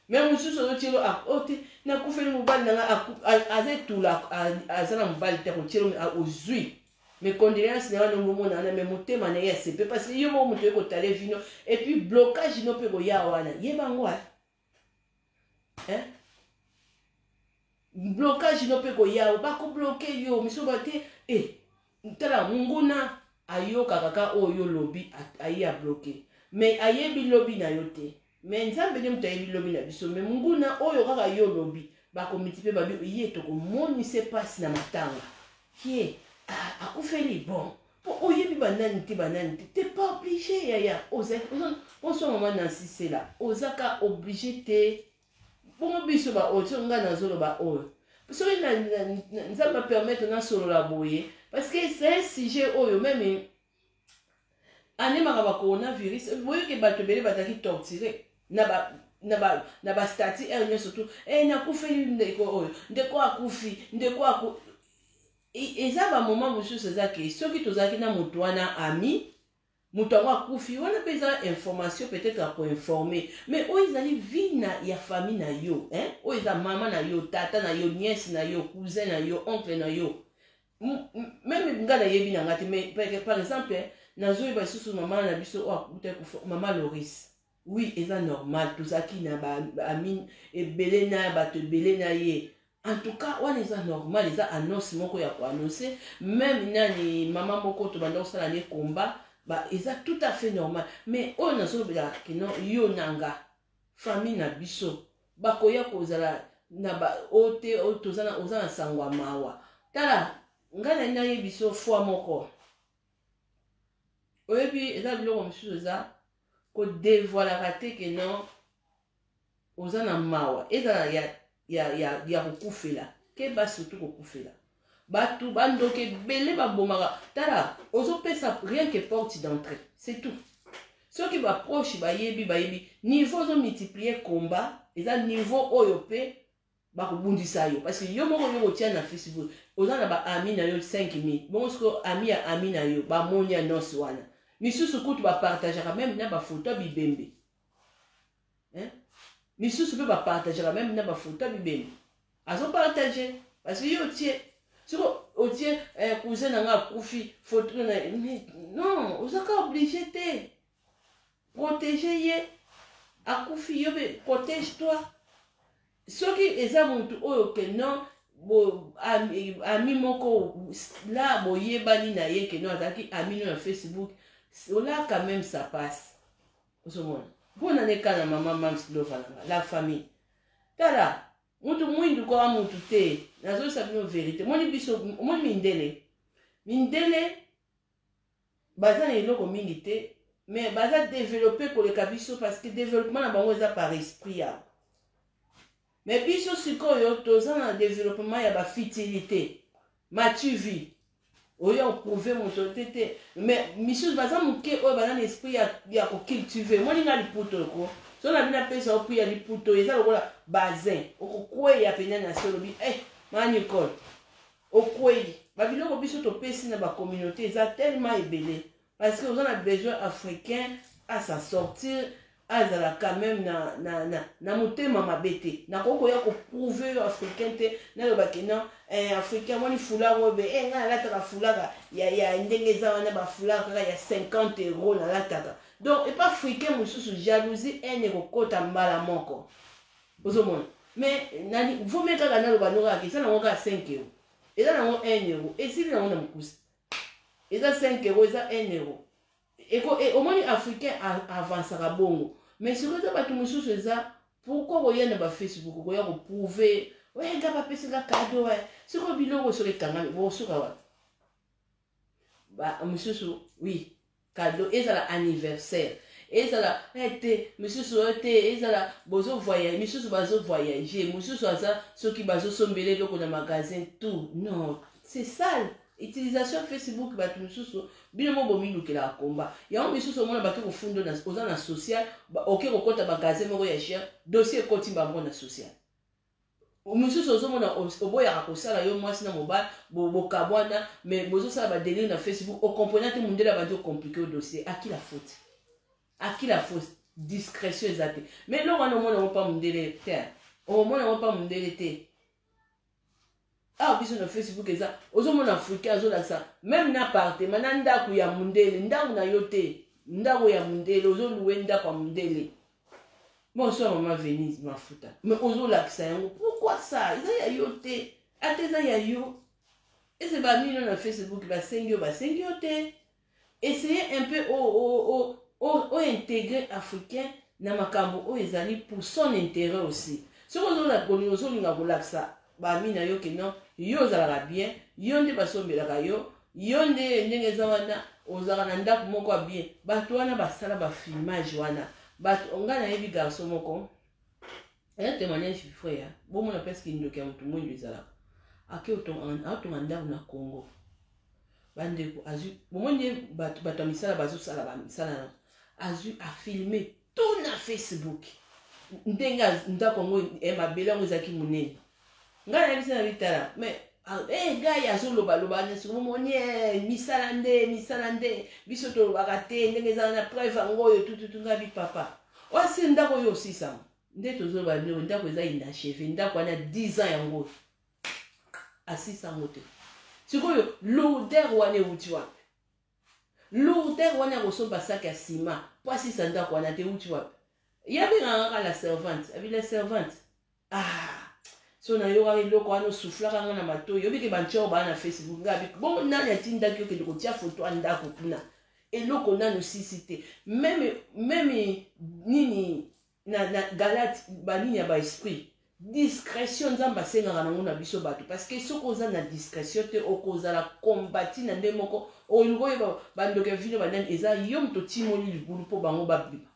me mosusu ozotielo o oh, te nakufeli mobali na nga aza etula aza na mobali te akotielo ozwi mes condoléances na wana omomona wana me motema na ye asepe parce que yo moko moto oye kotale vino et puis blocage no mpe koya wana yeba yango hein? Blocage no mpe koya bakobloke yo miso ba te eh, tala nguna ayokaka ka oyo yo lobi aye abloke mais ayebi lobi na yo te mais nzambe nde moto ayebi lobi na biso mais nguna oyo kaka yo lobi bakomiti mpe babi ye tokomonise mpasi na matanga ye ah, akufeli bon po oyebi banani te banani te te pas oblige yaya oza bonsoir mama Nancy Sela oza ka oblige te bongo biso ba oyo soki ngai nazoloba oyo soki nzambe apermettre nasolola boye parce que c'est un sujet oyo meme anemaka ba coronavirus boyoki bato ebele bazalaki torture na ba na ba na ba statut heure nyonso tu e nakufeli ndeko oyo ndeko akufi ndeko aku eza ba moment mosusu eza ke soki tozalaki na moto wana ami moto yango akufi wana mpe eza information peut-être ya koinforme mais oyo ezali vie na ya famille na yo hein? oyo eza mama na yo tata na yo nièce na yo cousin na yo oncle na yo meme ngai nayebi na ngai te mais par exemple nazoyeba lisusu mama na biso oyo akutaki kufa mama Loris oui eza normal tozalaki na baami ebele na bato ebele na ye en tout cas wana eza normal eza annonce moko ya koannonce meme nani mama moko tobanda kosala ne combat ba eza tout à fait normal mais oyo nazolobela kino yo na nga famille na biso bakoya kozala na ba oyo te oyo toza na oza na sango ya mawa tala ngai nali nayebi biso fois moko oyebi eza biloko mosusu eza kodevoilaka te ke non oza na mawa ezala ya, ya, ya, ya kokufela keba surtout kokufela bato bandoki ebele babomaka tala ozopesa rien que porte d'entrée c'est tout soki baproche bayebi bayebi niveau ozomultiplie combat eza niveau oyo mpe bakobundisa yo parce que yo moko yo kotia na facebook oza na baami na yo 5000 bongo sikoyo ami ya ami na yo bamoni annonce wana misusu kutu bapartageaka meme na bafoto ya bibembe hein? Misusu pe ba partageaka meme na ba photo ya bibembe azo partage parce que yo otie soko otie eh, cousin na nga akufi photo na non oza ka oblige te protege ye akufi yo pe protege toi soki eza mutu oyo ke non bo ami, ami moko la boyebani na ye ke non azalaki ami no na facebook la quand même ça passe ozomona mpona neka na mama mams lova na nga la famille tala mutu mwindu koa mutu te nazoyesa bino verité omoni biso omoni mindele mindele baza na eloko mingi te mais baza développe koleka biso parce que développement na bango eza par esprit yabo mais biso sikoyo toza na développement ya bafitilité. M'as-tu vu? Oya oprouve moto te te, mais misusu baza moke oyo baza na esprit ya kocultive. Omoni nga liputo ko so na bino apesa yo prix ya liputo eza lokola bazin, okokweya mpenza na se, olobi eh ma Nicole okwei. Babiloko biso topesi na bacommunauté eza tellement ebele, parce que oza na besoin africain à s'en sortir, azala quand même na motema mabe te. Nakoki koya koprouve yo africain te, nalobaki non eh, africain amoni foulard oyo be eh, ngai nalataka foulard ya ndenge eza wana, bafoulard kaka ya 50 € nalataka. Donc epa africain mosusu jalousie ene ekokɔta mbala moko, ozomona. Mais vaut mieux kaka naloba no kaka eza nango kaka 5 €, eza nango 1 €, esili nango na mokusi, eza 5 €, eza 1 €. Eko omoni africain avansaka bongo. Mais sikoyo eza bato mosusu, eza pourquoi koya na bafacebook koya koprouve oye nga bapesinga cadeau? Sikoyo biloko soki ekangami, bosuka wapi? Mosusu oui, cadeau ezala anniversaire, ezala te misusu oyo te, ezala bozovoyage, misusu bazovoyage, mosusu aza soki bazosombela eloko na magasin, tout. Non, c'est sale utilisation Facebook. Bato mosusu bino mo bomilukelaka komba yango. Misusu omona bake kofunda, oza na social, oke kokɔta magasin moko ya cher, dossier ekoti bango na social. Mosusu ozomona oboyaka kosala yo mwasi na mobali bokabwana, mais bozosala badélire na Facebook, okomprena te, mondele abandi ocomplique o dossier. À qui la faute? À qui la faute? Discrétion eza te. Mais eloko wana omona yango mpa mondele te, omona yango mpa mondele te. Awa biso na Facebook eza, ozomona africain azolakisa même na appartement, na ndako ya mondele, ndako na yo te, ndako ya mondele, ozoluwe ndako ya mondele. Bonsoir mama Venise Mafuta. Mais ozolakisa yango pourquoi? Ça eza ya yo te, ata eza ya yo, ese bamino na Facebook basengi yo, basengi yo te. Essayez un peu ointégrer africain na makambo oyo ezali pour son intérêt aussi. Soki ozolinga kolakisa bami na yo ke non, yo ozalaka bien, yo nde basombelaka yo, yo nde ndenge eza wana, ozalaka na ndako moko ya bien, bato wana basala bafilmage wana. Bato ngai nayebi garçon moko, eza témoignage frère, bomona presque ndoki ya motu mwindo ezalaka, ake aotonga ndako na Congo. Bandeko, azwi, bomoni nde bato ya misala bazosala bamisala na, azwi afilme tout na Facebook ndenge ndako yango, mabele yango ezalaki monene. Ngai nayebisi na bitala, mais eh, ngai azolobaloba na siko, momoni misala nde misala nde biso tolobaka te ndenge ezala na preuve yango oyo tututu. Ngai bipapa oyo asili ndako oyo osisama nde tozoloba bino, ndako eza inachevé, ndako wana 10 ans yango asisango te. Sikoyo lourdeur wana ewuti wapi? Lourdeur wana ya kosomba saki ya nsima mpo asisa ndako wana te, ewuti wapi? Ye abengaka kaka la servante, abi la servante. Ah, so nayokaka eloko wana, osuflaka nga na matoi, oyebike bantioko baa na Facebook. Nga abi bongo nani atindaki okende kotia foto ya ndako kuna? Eloko nani osisi te, même nini na Galate, banini ya baesprit, discrétion Nzambe asengaka nango na biso bato, parce que soki oza na discrétion te, okozala kombati na nde moko olingi oyeba bandoki ya vino banani. Eza yo moto otimoli libulu mpo bango babima,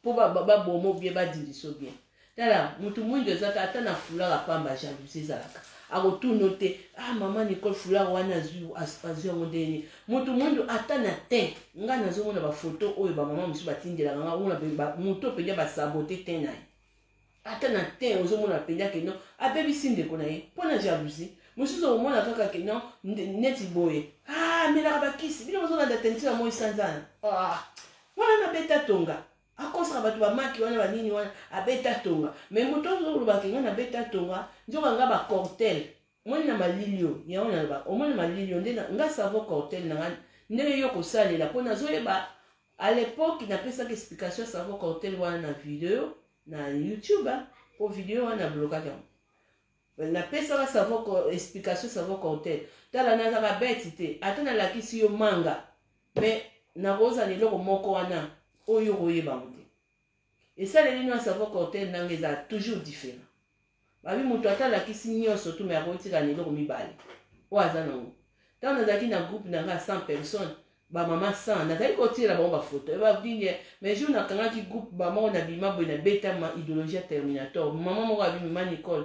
mpo baboma bien, badindiso bien. Tala, motu mwindo ezaka ata na foulard pamba, jalousie ezalaka, akotuna te: "Ah, mama Nicole, foulard wana azwi yango ndenge?" Motu mwindo ata na te. Ngai nazomona bafoto oyo bamama mosusu batindelaka nga, omona motu mpenza basabote te na ye, ata na te, ozomona mpenza ke non, abebisi ndeko na ye mpo na jalousie. Mosusu omona kaka ke non, neti boye, ah, amelaka bakisi. Bino bozolanda tentire moi sanzana, ah, wana nabeta tonga, akosaka bato bamaki wana, banini wana, abeta tonga. Mais moto ozolobaka ngai nabeta tonga, nzoka nga bacortel omoni na malili oyo, yango naloba, omoni malili oyo nde nga savon cortel na nga ndenge yo kosalela, mpo nazoyeba. À l'époque napesaki explication savon cortel wana na video na YouTube, mpo video wana nablokaki yango. Napesaka savon, explication savon cortel. Tala, nazaka bete te, ata nalakisi yo manga, mais nakozala eloko moko wana oyo koyeba yango te. Esaleli no ya savon cortel nanga ezala toujours différent. Babi moto ata alakisi nyonso tu, me akotikala na eloko mibale oyo aza nango. Ntango nazalaki na groupe na nga 100 personnes, bamama 100, nazalaki kotiela bango bafoto babini. Mais jour nakangaki groupe bamoko, nabima boye, nabetama idéologie ya terminator. Mama moko abimi: "Ma Nicole,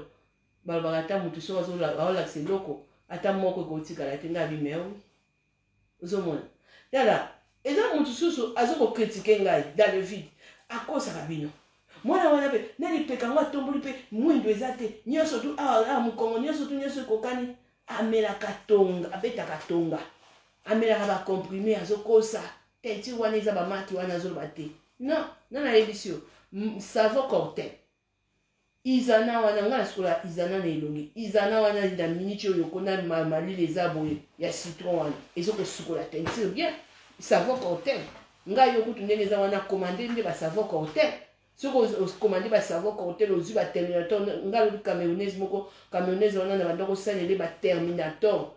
balobaka ata motu soki aolakisa eloko." Ata moko ekotikala te. Ngai abi mais oui. Ozomona, tala, eza motu susu aza kocritiquer ngai dans le vide, akosaka bino. Mwana wana mpe na lipeka yango atomboli mpe mwindu eza te, nyonso tu awa awa, mokongo nyonso tu, nyonso ekokani. Amelaka tonga, abetaka tonga, amelaka bacomprimés, azokosa. Teinture wana eza bamaki wana azoloba te. Non, nga nayebisi yo, savon Cortel Izana wana, ngai nasukola Izana na elongi. Izana wana na miniti oyo kona malili eza boye ya citron wana ezokosukola teinture bien. Savon Cortel, ngai yo kutu ndenge eza wana, commande nde basavon Cortel. Soki ocommande basavon Cortel, ozwi baterminator. Ngai alobi Camerounaise moko, Camerounaise wana na banda kosalele baterminator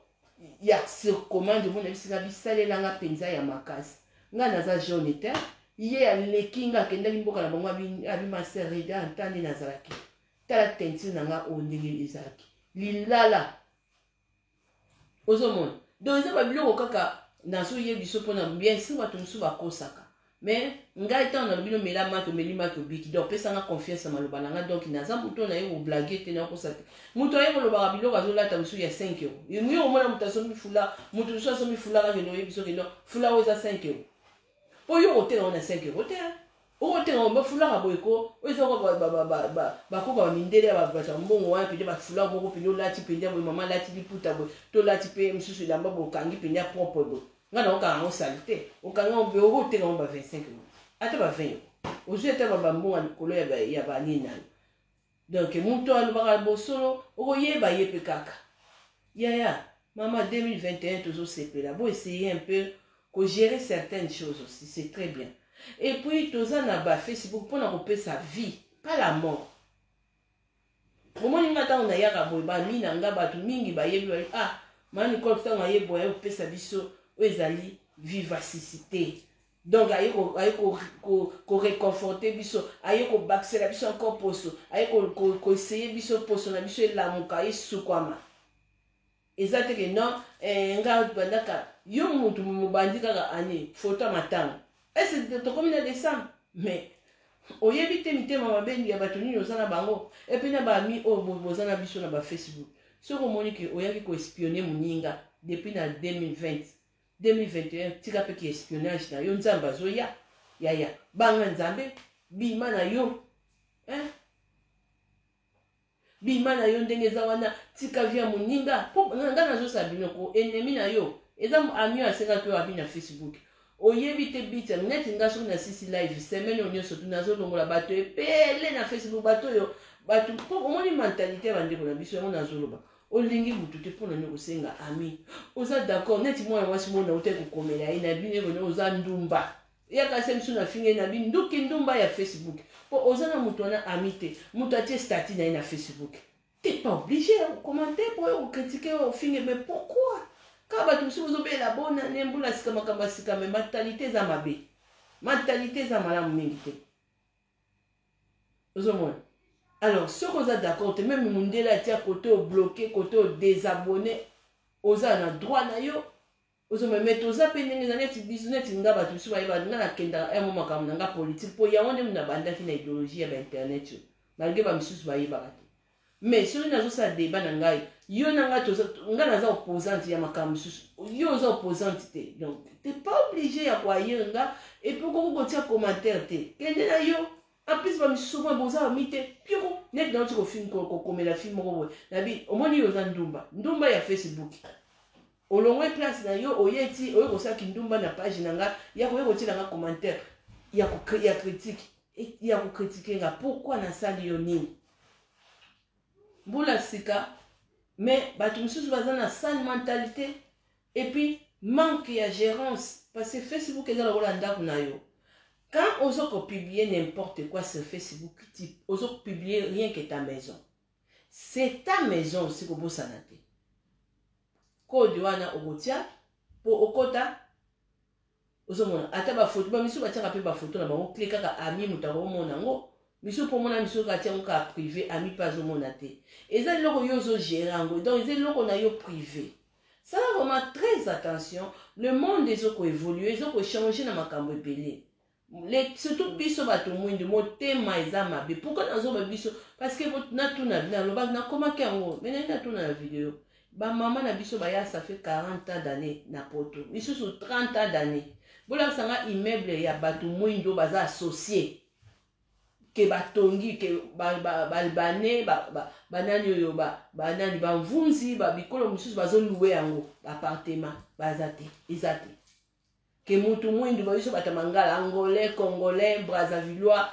ya sur commande. Omona bisinga bisalelanga mpenza ya makasi. Ngai naza jaune te, ye aleki nga. Akendaki mboka na bango, abi: "Ma sœur, regarde, nta nde nazalaki, tala teinture na nga oyo ndenge ezalaki lilala." Ozomona, donc eza babiloko kaka nazoyebi biso mpona bien sûr. Bato mosusu bakosaka, mais ngai ntango nalobi no mela maki, omeli maki, obiki. Donc pesanga confiance ya maloba na nga. Donc naza moto na ye koblaguer te, nakosa te. Moto aye kolobaka biloko, azolata mosusu ya 5 euro. Yo omona moto asombi foulard, moto mosusu asombi foulard, akende oyebi soki no foulard oyo eza 5 euro, mpo yo koteka ngo na 5 euro te. Okoteka ngo bafoulard boye ko, oyo eza bakoka bamindele ya bato ya mbongo wana mpenza. Bafoulard moko mpenza olati mpenza boye, mama alati liputa boye, to olati mpe mosusu elamba boye, okangi mpenza propre boye. Ngai na okanga yango sali te. Okanga yango mpe okoteka yango ba 25 euro, ata ba 20 euro, ozwi ata bambongo ya likolo ya banini na yo. Donc moto alobaka bosolo, okoyeba ye mpe kaka. Yaya, mama, 2021 tozosepela bo essayer un peu kogérer certaines choses aussi, c'est très bien. Et puis toza na bafacebook mpona kopesa vie, pas la mort. Bomoni nga ntango nayaka boye, bami na nga, bato mingi bayebi, bayebi: "Ah, Mama Nicole, ntango aye boye, aye kopesa biso oyo ezali vivacité." Donc aye koréconforter biso, aye kobakisela biso encore poso, aye koessayer biso poso na biso elamuka, esukwama. Eza te ke non, nga bandaka yo mutu mobandi kaka ane foto ya matanga ese tokomi na décembre, mais oyebi te mitema mabe ya bato nini oza na bango. Et puis na bami oyo boza na biso na bafacebook, soki omoni ke oyaki koespionner moninga depuis na 2020, 2021, tika mpe ki espionnage na yo. Nzambe azoya, yaya, banga Nzambe, bima na yo, hein? Bima na yo ndenge eza wana, tika vie ya moninga. Mpo nga nazosala bino ko ennemi na yo eza ami oyo asengaki oyo abi na Facebook. Oyebi te bita neti nga soki nasisi live semaine oyo nyonso tu, nazolongola bato ebele na Facebook. Bato oyo, bato mpo omoni mentalité ya bandeko na biso yango. Nazoloba, olingi mutu te, mpona nini kosenga ami? Oza d'accord neti mwana mwasi mona ute kokomela ye na bino ekone oza ndumba, yaka se misu na finge na bino nduki ndumba ya Facebook, mpo oza na moto wana ami te. Moto atie statut na ye na Facebook, t'es pas obligé commenter po oyo kocritiquer, ofinge. Mais pourquoi kaka bato mosusu bozobela bonane mbula sika, makambo ya sika? Mais mentalité eza mabe, mentalité eza malamu mingi te. Ozomona, alors soki oza d'accord te, même mondele atia kote obloquer, kote odésabonner, oza na droit na yo. Ozomona, mais toza mpe ndenge eza neti biso, neti nga, bato mosusu bayeba nga nakendaka emo makambo na nga politique, mpo yango nde nabandaki na idéologie ya bainternet oyo, malgré bamisusu bayebaka te. Mais soki nazosala débat na ngai, yo na ngai, nga naza opposante ya makambo mosusu, yo oza opposante te, donc t'es pas obligé ya kohaïr nga. Et puis okoki kotia commentaire te, kende na yo. En plus bamisusu mwa boza bami te pioko neti nauti kokomela fille moko boye, nabi: "Omoni, yo oza ndumba, ndumba ya Facebook. Olongwe place na yo, oye ti oye kosalaki ndumba na page na nga, ya koye kotiela nga commentaire ya critique, ya kocritiquer nga. Pourquoi? Nasali yo nini?" Mbula sika, mais bato mosusu baza na sale mentalité et puis manque ya gérance, parce que Facebook eza lokola ndako na yo. Quand ozo kopublier n'importe quoi sur Facebook, ozo publier rien que ta maison, c'est ta maison aussi. Kobosana te code wana okotia mpo okota. Ozomona ata bafoto, bamisu batiaka mpe bafoto na bango clé, kaka ami moto akomona yango. Misu mpo omona misu kaka tia yango kaka privé, ami mpe azomona te. Eza eloko yo ozogérer yango, donc eza eloko na yo privé. Sala vraiment très attention. Le monde ezokoévoluer, ezokochanger na makambo ebele, surtout biso bato mwindu, motema eza mabe. Pourquoi nazoba biso? Parce que natuna, nalobaki, nakomaki yango, mais nai natuna na video. Bamama na biso baya, ça fait 40 ans d'année na poto, misusu 30 ans d'année. Bolakisa nga immeuble ya bato mwindo baza associé ke batongi, ke Baalbanais, banani oyo, banani, bamvunzi, babikolo mosusu bazolouer yango baappartement. Baza te, eza te ke mutu mwindu, babiso bato ya mangala, Angolais, Congolais, Brazzavillois,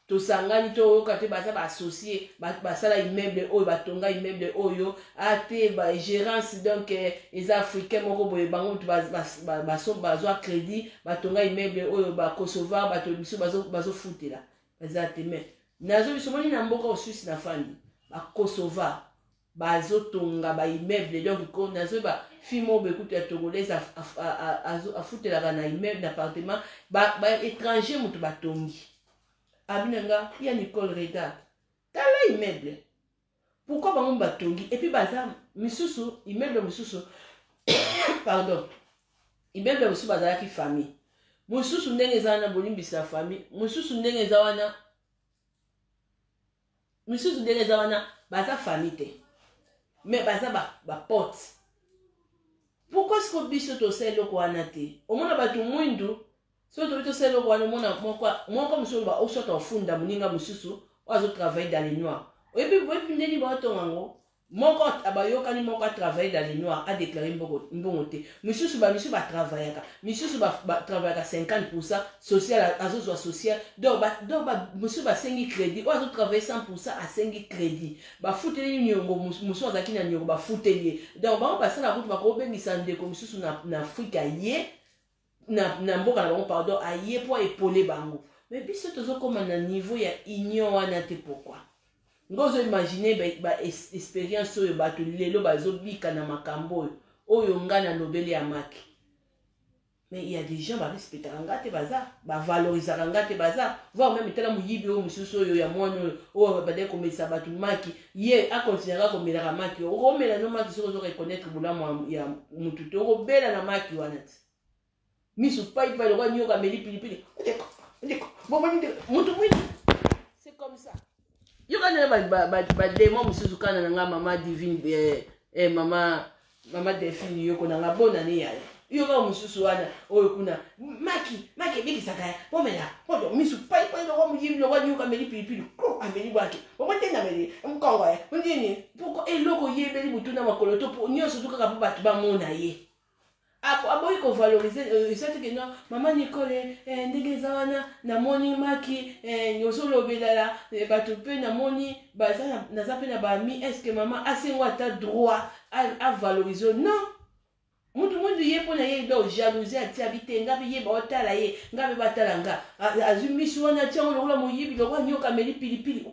tosangani, toyoka te baza baassocié, basala immeuble oyo, batonga immeuble oyo ate bagérance. Donc eza Africain moko boye, bango mutu bazwa crédit, batonga immeuble oyo, Bakosovar, bato biso bazofutela, baza te. Mais nazo biso moni na mboka Suisse na fandi, Bakosovar bazotonga baimmeuble. Donc nazoyeba fille moko boye kutu ya Togolaise, afutelaka na immeuble, na appartement, baétranger moto batongi. Abi na nga ya Nicole, regarde, tala immeuble, pourquoi bango batongi? Et puis baza misusu, immeuble mosusu, pardon, immeuble mosusu bazalaki famille mosusu ndenge eza wana, bolimbisa, famille mosusu ndenge eza wana, misusu ndenge eza wana, baza famille te, mais baza bapote. Pourquoi siko biso tosala eloko wana te? Omona bato mwindu, soki tobi tosala eloko wana, omona moko mosusu oloba oswata ofunda moninga mosusu oyo azotravaille dans le noir. Oyebi ndeni baotonga yango, moko bayokani, moko atravaille dans le noir, adéclare mbongo te, misusu, bamisusu batravaillaka, misusu batravaillaka 50 %, social azozwa social. Donc mosusu basengi crédit, oyo azotravaille 100 % asengi crédit, bafuteli niongo, mosusu azalaki na niongo, bafuteli ye. Donc bango basala kutu, bakobengisa ndeko mosusu na Afrika ye na mboka na bango, pardon, aye mpo aépauler bango. Mais biso tozokóma na niveau ya union wana te. Pourquoi? Ngo ozoimagine baexpérience oyo bato lelo bazobika na makambo oyo nga nalobeli ya maki. Mais il y a des gens barespectaka nga te, baza bavalorisaka nga te, baza voire même tala moyibi oyo mosusu oyo ya mwana oyo, oyo bandaki komelisa bato maki, ye akontinuaka komelaka maki. Okomela no maki soki ozo reconnaître bolamu ya mutu te, okobela na maki wana te, misu paipai lokola nyoka ameli pilipili. Ndeko, ndeko, bomoni mutu mwindu, c'est comme ça. Yoka ndenge badémon mosusu kana na nga, mama Divine, mama Delphine, yoko na nga, bonane yaya. Yoka mosusu wana oyo kuna, maki, maki ebikisaka ya bomela oyo, misu paipai lokwa moyibi, lokwa nyoka ameli pilipili, ameli bwaki bongo te, nameli mkongo ya nini. Poko eloko oyebeli butu na makolo to nyonso tu kaka mpo bato bamona ye, aboyi kovaloriser. Eza te ke non, mama Nicole, ndenge eza wana, namoni maki ozolobelala bato mpe namoni naza mpe na baami. Est-ce mama asengo ata droit avaloriser? Non, mutu mwindu ye mpo na ye, donc jalousie atia bi te, nga mpe ye baotala ye, nga mpe batala nga. Azwi misu wana, atiango lokola moyibi, lokola nyoka ameli pilipili.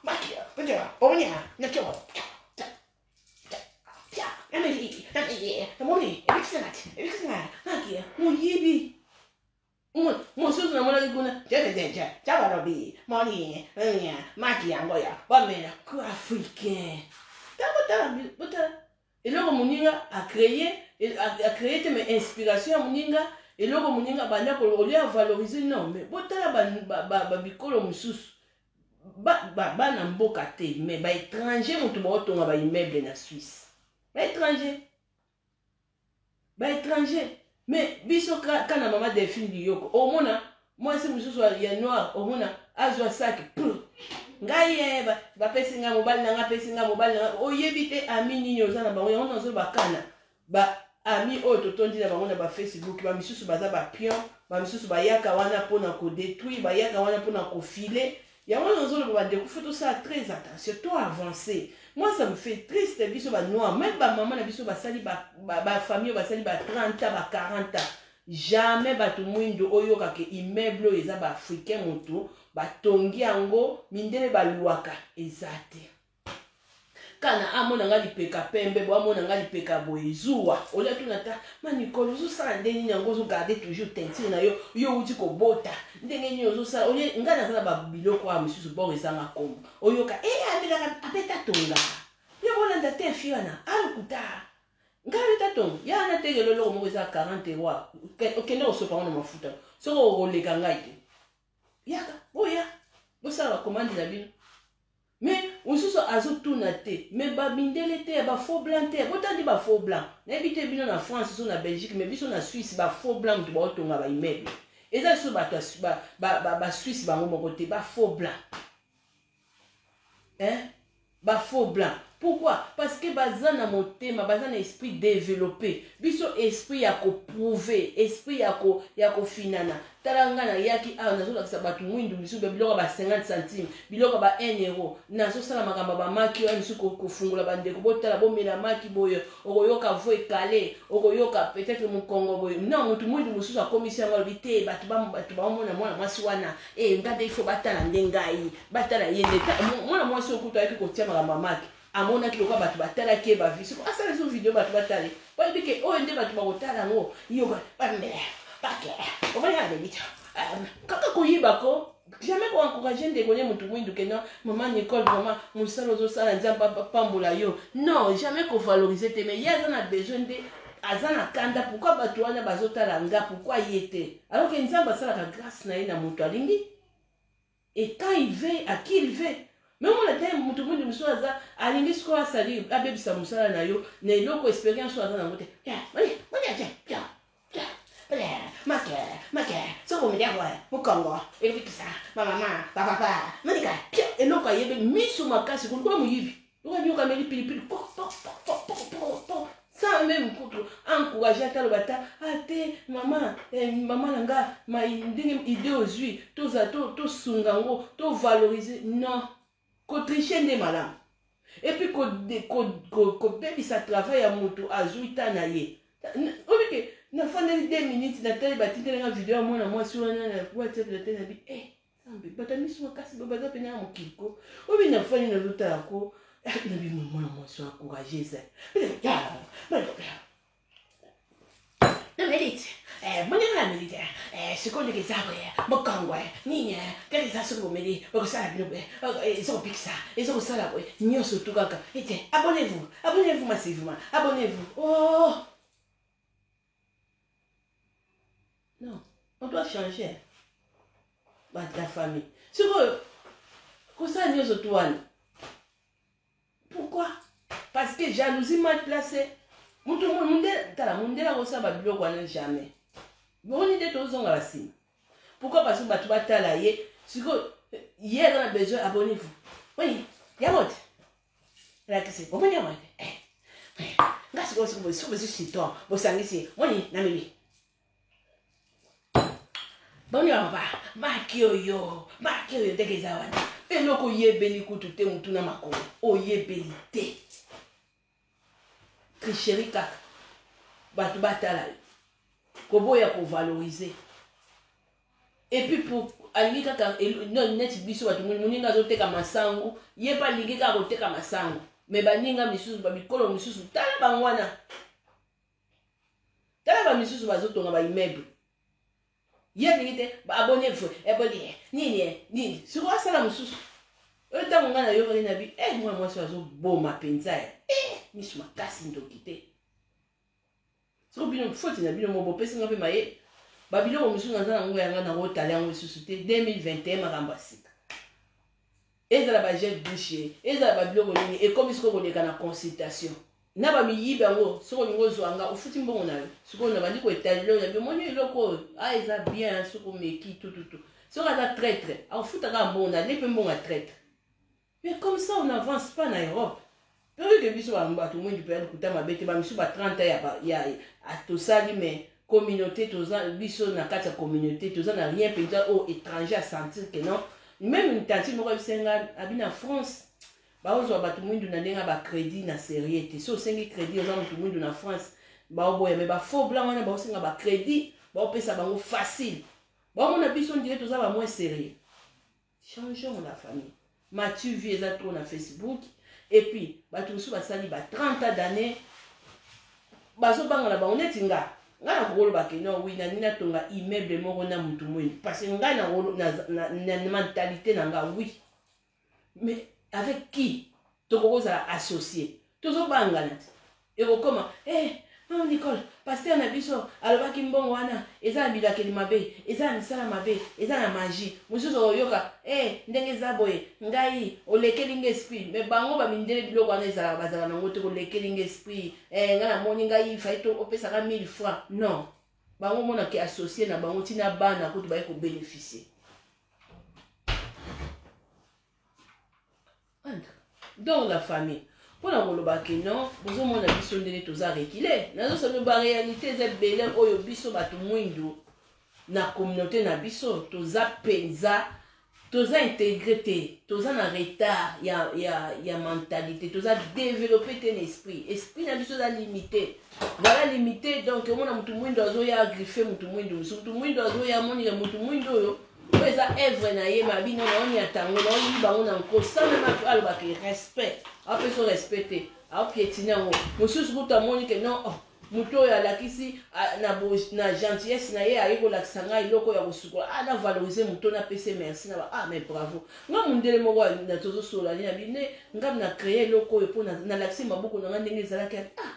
Maki, namoni ebikisanga moyibi mosusu namonaki kuna balobi moni maki yango ya bamela ko Africain. Ntango tala, botala eloko moninga acréer, acréer te, mais inspiration ya moninga, eloko moninga banda olia valoriser. Non, mais botala babikolo mosusu, bana mboka te, mais baétranger moto baotonga baimmeuble na Suisse, baétranger, baétranger. Mais biso kana mama Delphine Liyoko, omona mwasi mosusu ya noir, omona azwa saki, ngai ye bapesi ngai mobali na ngai, apesi ngai mobali na ngai. Oyebi te ami nini oza na bango. Yango nazo bakana baami oyo totondi na bango na baFacebook, bamisusu baza bapion, bamisusu bayaka wana mpona kodétruire, bayaka wana mpona kofiler. Yango nazoloba, bandeko, faut tosala très attention, to avancer. Moi, ça me fait triste, biso banoir, même bamama na biso basali, bafamille oyo basali ba 30 ans, ba 40 ans, jamais bato mwindo oyokaka immeuble oyo eza baafricain moto batongi yango, mindele balwaka, eza te. Kana amona nga lipeka pembe bo, amona nga lipeka boye, zuwa olia tuna ta ma Nicole, ozosala ndenge nini yango, ozogarde toujours teinture na yo, yo outi kobota, ndenge nini ozosala? Olie ngai naza na babiloko awa misusu bor ezanga kombo, oyoka e amelaka, abeta tonga, yo bolanda te fi wana alukuta ngai abeta tonga ya wana te. Lelo eloko moko eza 40 euro, okende kosopa ngo na mafuta, soki okoleka ngai te, yaka boya bosala bacommande na bino. Mais mosusu azotuna te, mais bamindele te, ba faux blanc te. Botandi ba faux blanc, nayebi te bino na France so na Belgique, mais biso na Suisse, ba faux blanc moto baotonga ba immeuble. Eza lisusu bato ba Suisse bango moko te, ba faux blanc, hein? Ba faux blanc. Pourquoi? Parce que baza na motema, baza na esprit développé. Biso esprit ya koprouver, esprit ya kofinana. Tala nga nayaki awa, nazolakisa bato mwindu misusu biloko ya ba 50 centime, biloko ya ba 1 euro. Nazosala makambo ya bamaki oyo misusu, kofungola bandeko, botala, bomela maki boye, okoyoka vo ekale, okoyoka peut-être mokongo boye. Non, motu mwindu mosusu akomisi yango, alobi te, bato baomona mwana mwasi wana e nga nde ifo batala nde ngai, batala ye nde. Mwana mwasi oyo kutu ayaki kotia makambo ya maki, amonaki lokola bato batalaki ye bavi. Siko asala ezo video, bato batale, bayebi ke oyo nde bato bakotala yango. Yoka bamela bake omoni kaka bebita kaka koyiba ko jamais koencourager ndeko ne motu mwindu ke non, mama Nicole, vraiment mosala ozosala, Nzambe apambola yo. Non, jamais kovaloriser te. Mais ye aza na besoin nde aza na kanda. Pourquoi bato wana bazotala nga? Pourquoi ye te? Alors ke Nzambe asalaka grâce na ye na moto alingi et quand il veut, à qui il veut. Mais omona te, moto mwindu mosusu aza alingi sikoyo asali abebisa mosala na yo na eloko expérience oyo aza nango te. Make make soko omeliako mokongo ekobikisa bamama, bapapa monika eloko ayebeli miso makasi kolikola moyibi, lokola nyoka ameli pilipili, sans même kutu encourage ata aloba ata a te mama, mama na nga, ndenge idée ozwi, tozala tosunga yango, tovaloriser. Non, kotricher nde malamu et puis kobebisa travail ya motu azwi ta na ye. Obike nafandeli 2 minutes, natali batindelenga video ya mwana mwasi wana na WhatsApp, natali na bi Nzambe, bato ya miso makasi boye baza pene ya mokili ko. Obi nafandi nazotala ko nabi mwana mwasi oyo courageuse. Namelite moninga, na melite sikoyo ndenge eza boye, mokongo nini kaka eza, soki bomeli bakosala bino boye, eza kopikisa, eza kosala boye nyonso tu kaka ete abonnez-vous, abonnez-vous massivement, abonnez-vous. Oh non, on doit changer la famille. Sikoyo kosala nyonso tu wana, pourquoi? Parce que jalousie mal placée. Mutu mundele, tala, mundele akosala babiloko wana jamais. Boni nde tozonga basima? Pourquoi? Parce que bato batala ye. Sikoyo ye aza na besoin abonnez-vous. Oui, yango te elakisi omoni yango te nga. Sikoyo soki bozwi citron, bosangisi, moni na mimi boni bapapa maki oyo, maki oyo ndenge eza wana, eloko oyebeli kutu te, motu na makolo oyebeli te, tricherie kaka bato batala yo, koboya kovaloriser. Et puis pour alingi kaka neti biso bato, moninga azoteka masangu, ye mpe alingi kaka koteka masangu. Mais baninga misusu, bamikolo misusu, tala bango wana, tala bamisusu bazotonga baimmeuble, ye alingi te. Abonne vous eboni nini nini, sikoyo asala mosusu oyo. Ntango ngai nayokaki na bi mwana mwasi azoboma mpenza ya miso makasi, ndoki te. Soko bino foti na bino mo bopesinga mpe maye babiloko mosusu naza nango yanga nakotala yango lisusu te. 2021 makambo ya sika, ezala bagel douche, ezala babiloko nini, ekomi sikoyo koleka na consultation na bamiyibi yango. Soki olingi ozwa nga, ofuti mbongo na yo. Sikoyo na bandi koetalelo na bi omoni eloko oyo a eza bien, soki omeki tututu, soki aza traître, akofuta kaka mbongo na le mpe mbongo ya traître. Mais comme ça on n'avance pas na Europe. Toyoki biso bato mwindu mpe lokuta mabe te, bamisu ba 30 ya tosali, mais communauté toza biso na kati ya communauté, toza na rien mpenza oyo étranger asentir que non. Même une tantine moko abisenga abi na France baozwa bato mwindu na ndenge ya bacrédit na sérieux te. So osengi crédit, oza motu mwindu na France, baoboya. Mais bafaux blanc wana baosenga bacrédit, baopesa bango facile, baomona biso ndire toza bamoins sérieux. Changeons la famille. M'as-tu vu eza trop na Facebook. Et puis bato mosusu basali ba 30 ans d'année, bazobanga na bango. Neti nga nakokoloba ke non, oui, nalingi natonga immeuble moko na motu mwindu, parce que ngai na mentalité na nga, oui, mais avec qui tokokozala associé? Tozobangana te, ekokoma. Mama Nicole, pasteur na biso alobaki mbongo wana eza na bilakeli mabe, eza na misala mabe, eza na magie. Mosusu okoyoka, eh ndenge eza boye, ngai olekeli nga esprit. Mais bango ba mindele biloko wana ezalaka bazala nango te kolekeli nga esprit. Eh ngai namoni ngai fallait to opesa nga 1000 francs. Non. Bango mona ke associer na bango tina bana kutu baye ko bénéficier. Donc la famille mpo na koloba ke non bozomona biso ndenge toza rekile nazosala baréalité eza ebele oyo biso bato mwindu na communauté na biso toza mpenza toza integre te toza na retard ya, ya, ya mentalité toza développe te na esprit esprit na biso eza limité voilà limité donc omona motu mwindu azoya agriffe motu mwindu mosusu motu mwindu azoya amonike motu mwindu oyo oyo eza evre na ye ma bino naoniata yango naoyiba yango na nko sans meme alobaka respect apesa respect te aopietine yango mosusu kutu amoni ke non oh, moto oyo alakisi na, na gentillesse na ye aye kolakisa ngai eloko ya kosukola ah, na valorize moto napesi merci na ba ah mais bravo nga mondele moko na tozosola nini abi nde nga na créer eloko oyo mpo nalakisi maboko na ngai ndenge ezalaki ah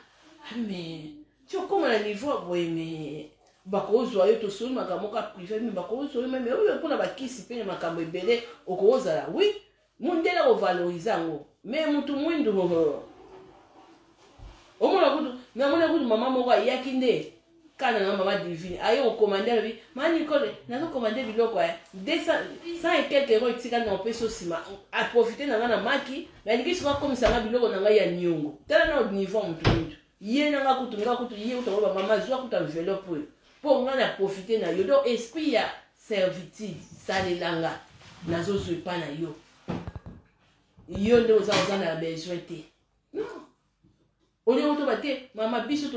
mais ti okóma na niveau boye mais bakozwa yo tosoli makambo moko ya privé me bakozwa yo meme oyo mpona bakisi mpe na makambo ebele okozala wi mundele akovalorize yango me motu mwindu omona kutu namona kutu mama moko ayaki nde kana na mama divine aye kokomande alobi ma nicole nazokomande biloko ya 100 et quelque euro etikali na opesi osima aprofite na ngai na maki nalingi sikoyo akomisa ngai biloko na ngai ya niongo tala na niveau ya motu mwindu Ye na nga kutu nga kutu ye kutu akoloba mama zwa kutu enveloppe oyo mpo nga na profite na yo donc esprit ya servitude salela nga nazozwa epa na yo yo nde oza oza na besoin te non olingi kotoba te mama biso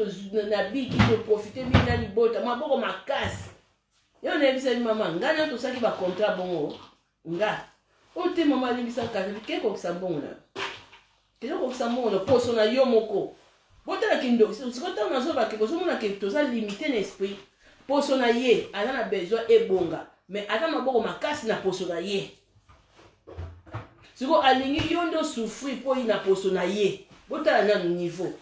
na biki toprofite mingi na libota maboko makasi yo nayebisaki mama ngai na tosalaki bacontrat bongo Nga oyo te mama alimbisa kasi ke kokisa mbongo na kende kokisa mbongo na poso na yo moko botala kindoki sikoyo ntango nazoloba ke bozomona ke toza limite na esprit poso na ye aza na besoin ebonga mais aza maboko makasi na poso na ye sikoyo alingi yo nde osouffrir mpo ye na poso na ye botala nanu niveau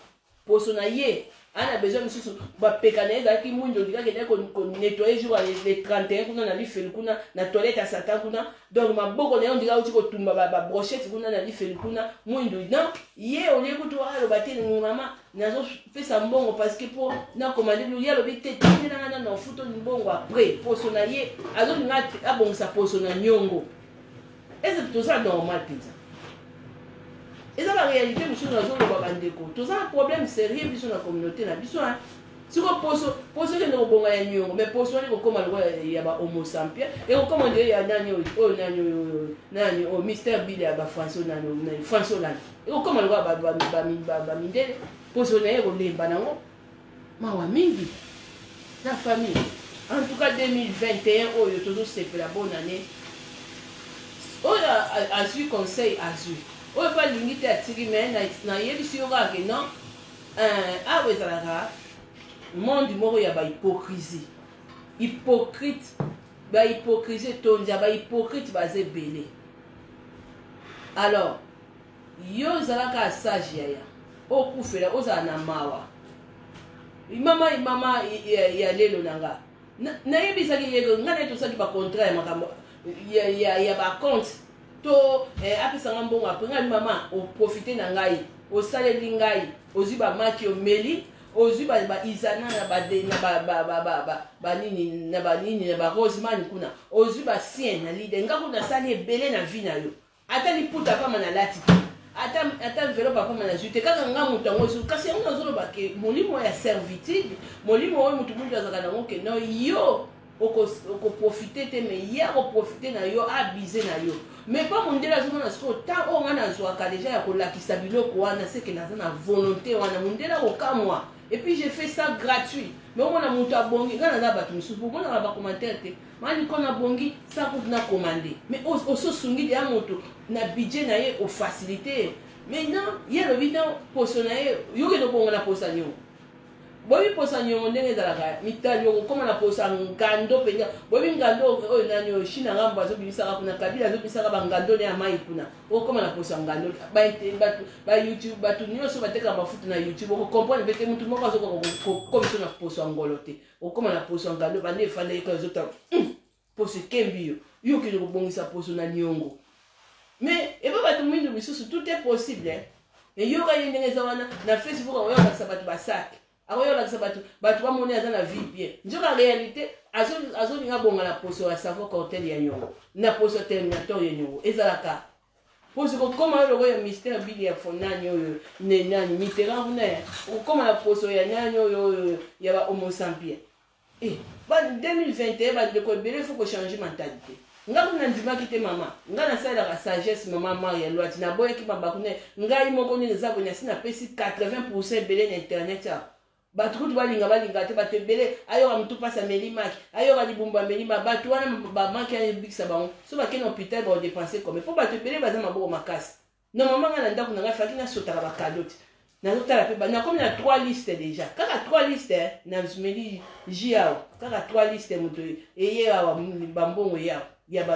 poso na ye aza na besoin misusu bapeka na ye ezalaki mwindo ondika akendaki konettoye jour ya le 31 kuna na lifelu kuna na toilette ya satan kuna donc maboko na ye ondika auti kotumba babrochette kuna na lifelu kuna mwindu non ye olie kutu aloba te mama nazopesa mbongo parce que mpo nakomande ye alobi te tindelanga nano ofuto mbongo après poso na ye azolinga abongisa poso na niongo ese toza normal mpenza eza ba réalité mosusu nazoloba bandeko toza na problème sérieux biso na communauté na biso siko poso poso ekende kobonga ya niongo mais poso wana ekokoma lokola ya ba homo sampien ekokoma nde ya nani oyo nani oyo nani oyo mister bill ya ba français nani nani français olandi ekokoma lokola bamindele poso na ye ekolemba nango mawa mingi na famille en tout cas 2021 oyo tozosepela bonne année oyo azwi conseil azwi oyo mpe alingi te atiki mais nayebisi yo kaka ke non eh, awa ezalaka monde moko ya bahypocrisie hypocrite bahypocrisie etondi ya bahypocrite baza ebele alors Yo zala kaka sage yaya. Okufela ozala na mawa. Mama mama ya, ya lelo na nga. Nayebisaki ye nga naye tosalaki ba contrat ya makambo ya, ya, ya ba compte to eh, apesa nga mbongo apres ngai mama oprofite na ngai osaleli ngai ozwi bamaki omeli ozwi ba, ba izana na ba, na ba, ba, ba, ba, ba, ba nini na banini na ba roseman kuna ozwi basien na lide nga kuna nasali ebele na vie na yo Ata liputa pamba na lati te. Ata ata enveloppe ya pamba nazwi te. Kaka nga moto yango ezo kasi yango nazoloba ke molimo ya servitude, molimo oyo moto mwindu azalaka nango ke non yo oko oko profiter te mais ye ako profiter na yo abuser na yo. Mais pa mondele azomona sikoyo temps oyo nga nazwaka deja ya kolakisa biloko wana c'est que naza na volonté wana mondele akokamwa. Et puis je fais ça gratuit. Mais omona moto abongi nga naza bato mosusu bomonaka ba commentaire te. Ma Nicole na bongi sans kutu na commande mais osi osungi deja moto na budget na ye ofacilite ye mais non ye alobi non poso na ye yo okende obonga na poso ya niongo Boyebi posa niongo ndenge ezalaka mitali okokoma na posa ngando mpenza. Boyebi ngando oyo nani oyo China ngambo azobimisaka kuna, Kabila azobimisaka bangando ne ya mai kuna, okokoma na posa ngando. Bato ba YouTube, bato nyonso batekaka mafuta na YouTube, okokomprendre mpe te motu moko azokoka kokomisa na poso ya ngolo te, okokoma na poso ya ngando bande efandaki kaka ezotala poso ekembi yo, yo okende kobongisa poso na niongo. Mais eba bato mwindu misusu tout est possible hein. Eyoka ye ndenge eza wana na Facebook, akoya kolakisa bato basaki, akoya kolakisa bato, bato bamoni aza na vie bien, nzoka réalité azolinga abonga na poso ya savon cortel ya niongo, na poso ya terminator ya niongo. Ezalaka poso kokoma yo lokola ya mystère bili ya fonani oyo ne nani Mitterrand kuna, okokoma na poso ya nani oyo oyo ya ba homo sapiens. Eh, ba 2021 bandeko ebele, faut kochanger mentalité. Nga kuna ndimaki te mama, nga nasalelaka sagesse mama Maria Lwati, naboyaki mabaku ne ngai moko nini eza boye, nasi napesi 80% ebele na internet awa. Bato kutu balinga balinga te, bato ebele ayoka motu mpasi ameli maki, ayoka libumbu ameli ma bato wana bamaki ayebikisa bango so bakei na hôpital baodepense combien, mpo bato ebele baza maboko makasi. Normalement nga na ndako na ngai faki nasotaka bakado te, nazotala mpe nakomi na 3 liste déjà, kaka 3 liste nazumeli ji awa, kaka 3 liste moto eye awa, bambongo ye awa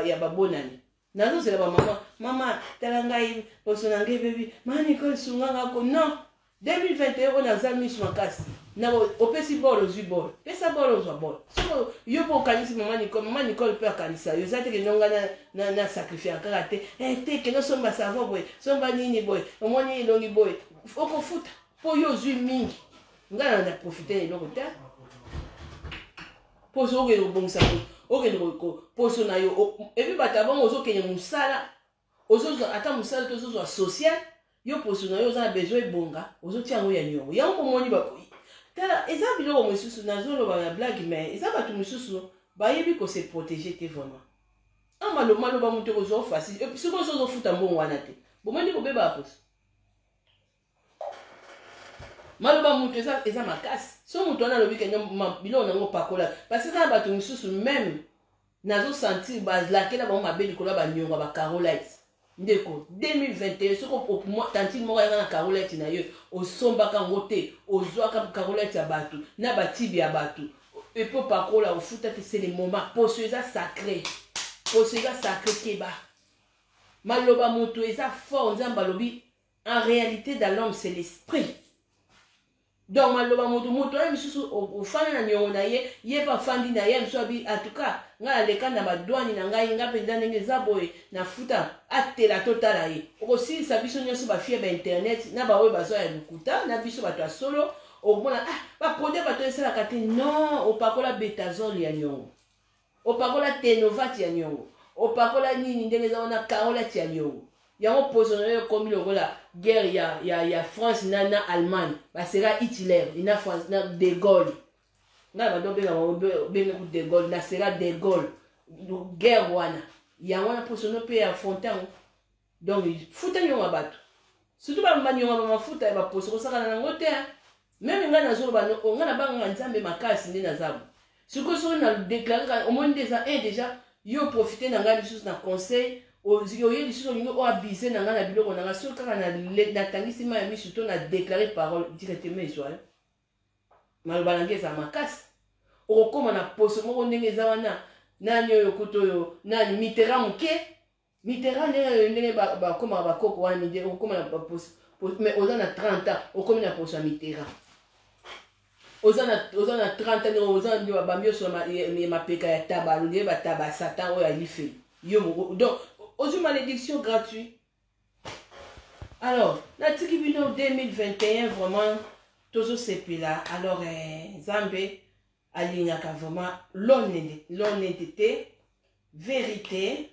ya babonani. Nazozela bamama, mama tala ngai poso na ngai ebebi, ma Nicole sunga nga ko non. 2021 oyo naza misu makasi na opesi bol, ozwi bol, pesa bol, ozwa bol. Soko yo mpo okanisi mama Nicole, mama Nicole mpe akanisa yo. Eza te kendo nga na, na sacrifier kaka te, eh, te kendo somba savon boye, somba nini boye, omoni elongi boye, okofuta mpo yo ozwi mingi. Nga na na profite na eloko te. Poso okende kobongisa, okende poso na yo epi bato ya bongo ozokende mosala, ozozwa ata mosala te, ozozwa social, yo poso na yo oza na besoin ebonga, ozotia yango ya niongo. Yango bomoni, tala, eza biloko mosusu nazoloba na blague, mais eza bato mosusu bayebi kose protéger te vraiment. A maloba maloba moto ekozwa facile soki ozo ozofuta mbongo wana te, bomoni kobeba poso. Maloba moto eza, eza makasi. So moto wana alobi kende biloko nango opakola, parce eza na bato mosusu même nazosentir balakela bango mabe likolo ya baniongo ya bacarolite. Ndeko, 2021 soki tantine moko ayaka na carolite na yo, osombaka yango te, ozwaka carolite ya bato na batibi ya bato epo opakola, ofuta te, c'est le moment. Poso eza sacré, poso eza sacré, keba. Maloba moto eza fort. Nzambe alobi en réalité dans l'homme c'est l'esprit. Donc maloba moto, moto wana misusu ofanda na niongo na ye, ye mpe afandi na ye mosusu abi en tout cas ngai naleka na badwani na ngai, ngai mpenza ndenge eza boye nafuta atela totala ye. Okosilisa biso nyonso bafie ba internet na baoyo bazwa ya lokuta na biso bato ya solo. Okomona ah baproduit bato esalaka te. Non, opakola betazole ya niongo, opakola tenovate ya niongo, opakola nini ndenge eza wana carolate ya niongo, yango poso na yo ekomi lokola guerre ya France na Allemagne, basera Hitler na France na De Gaulle. Ngai bando obenga bango, benga ku De Gaulle, nasera De Gaulle guerre wana, yango wana poso no mpe ya affronte yango. Donc futa niongo ya bato, surtout baniongo ya bamafuta ya baposo, kosakana nango te. Même ngai nazoloba, ngai nabangaka Nzambe makasi nde naza bo. Sikoyo soki na déclare, omoni nde eza un déjà yo profite na ngai lisusu na conseil, oye lisusu olingi oabuse na ngai na biloko na ngai. Soki kaka natangisi mai ya misu to na déclare parole directement, ezwa yo maloba na ngai eza makasi, okokóma na poso moko ndenge eza wana nani oyo kuta oyo nani Mitterrand moke, Mitterrand ndenge ndenge bakomaka bakoko wana nde okokóma na baposo. Mais oza na 30 ans, okomi na poso ya Mitterrand, oza na 30 ans, ndenge oza nde babambi nyonso ya mapeka ya taba, ndenge bataba ya Satan oyo alifeli yo moko. Donc ozwi malédiction gratuit. Alors natiki bino 2021 vraiment tozosepela. Alors Nzambe alingaka vraiment l'honnêteté, vérité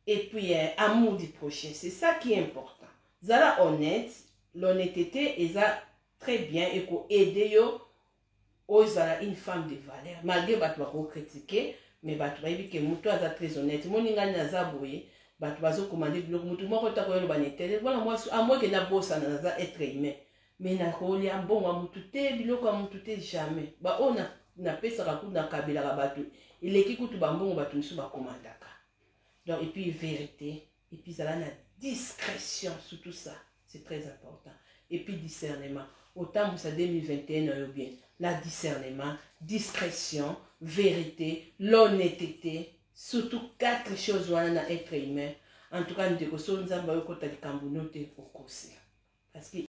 et puis amour du prochain, c'est ça qui est important. Zala honnête, l'honnêteté eza très bien, ekoaide yo ozala une femme de valeur malgré bato bakocritiquer. Mais bato bayebi ke moto aza très honnête. Moni ngai naza boye, bato bazokomande biloko, motu moko tako yoloba na internet wana mwasi amoke nabosana, naza être humain, mais nakolia mbongo ya motu te, biloko ya motu te, jamais. Baoyo napesaka kutu, nakabelaka bato eleki kutu bambongo bato mosusu bakomandaka. Donc et puis vérité, et puis ezala na discrétion, surtout ça c'est très important, et puis discernement. Otambwisa 2021 na yo bien. La discernement, discrétion, vérité, l'honnêteté, surtout quatre choses wana na être humain. En tout cas, ndeko, so Nzambe ayokota likambo no te, okosi, parce que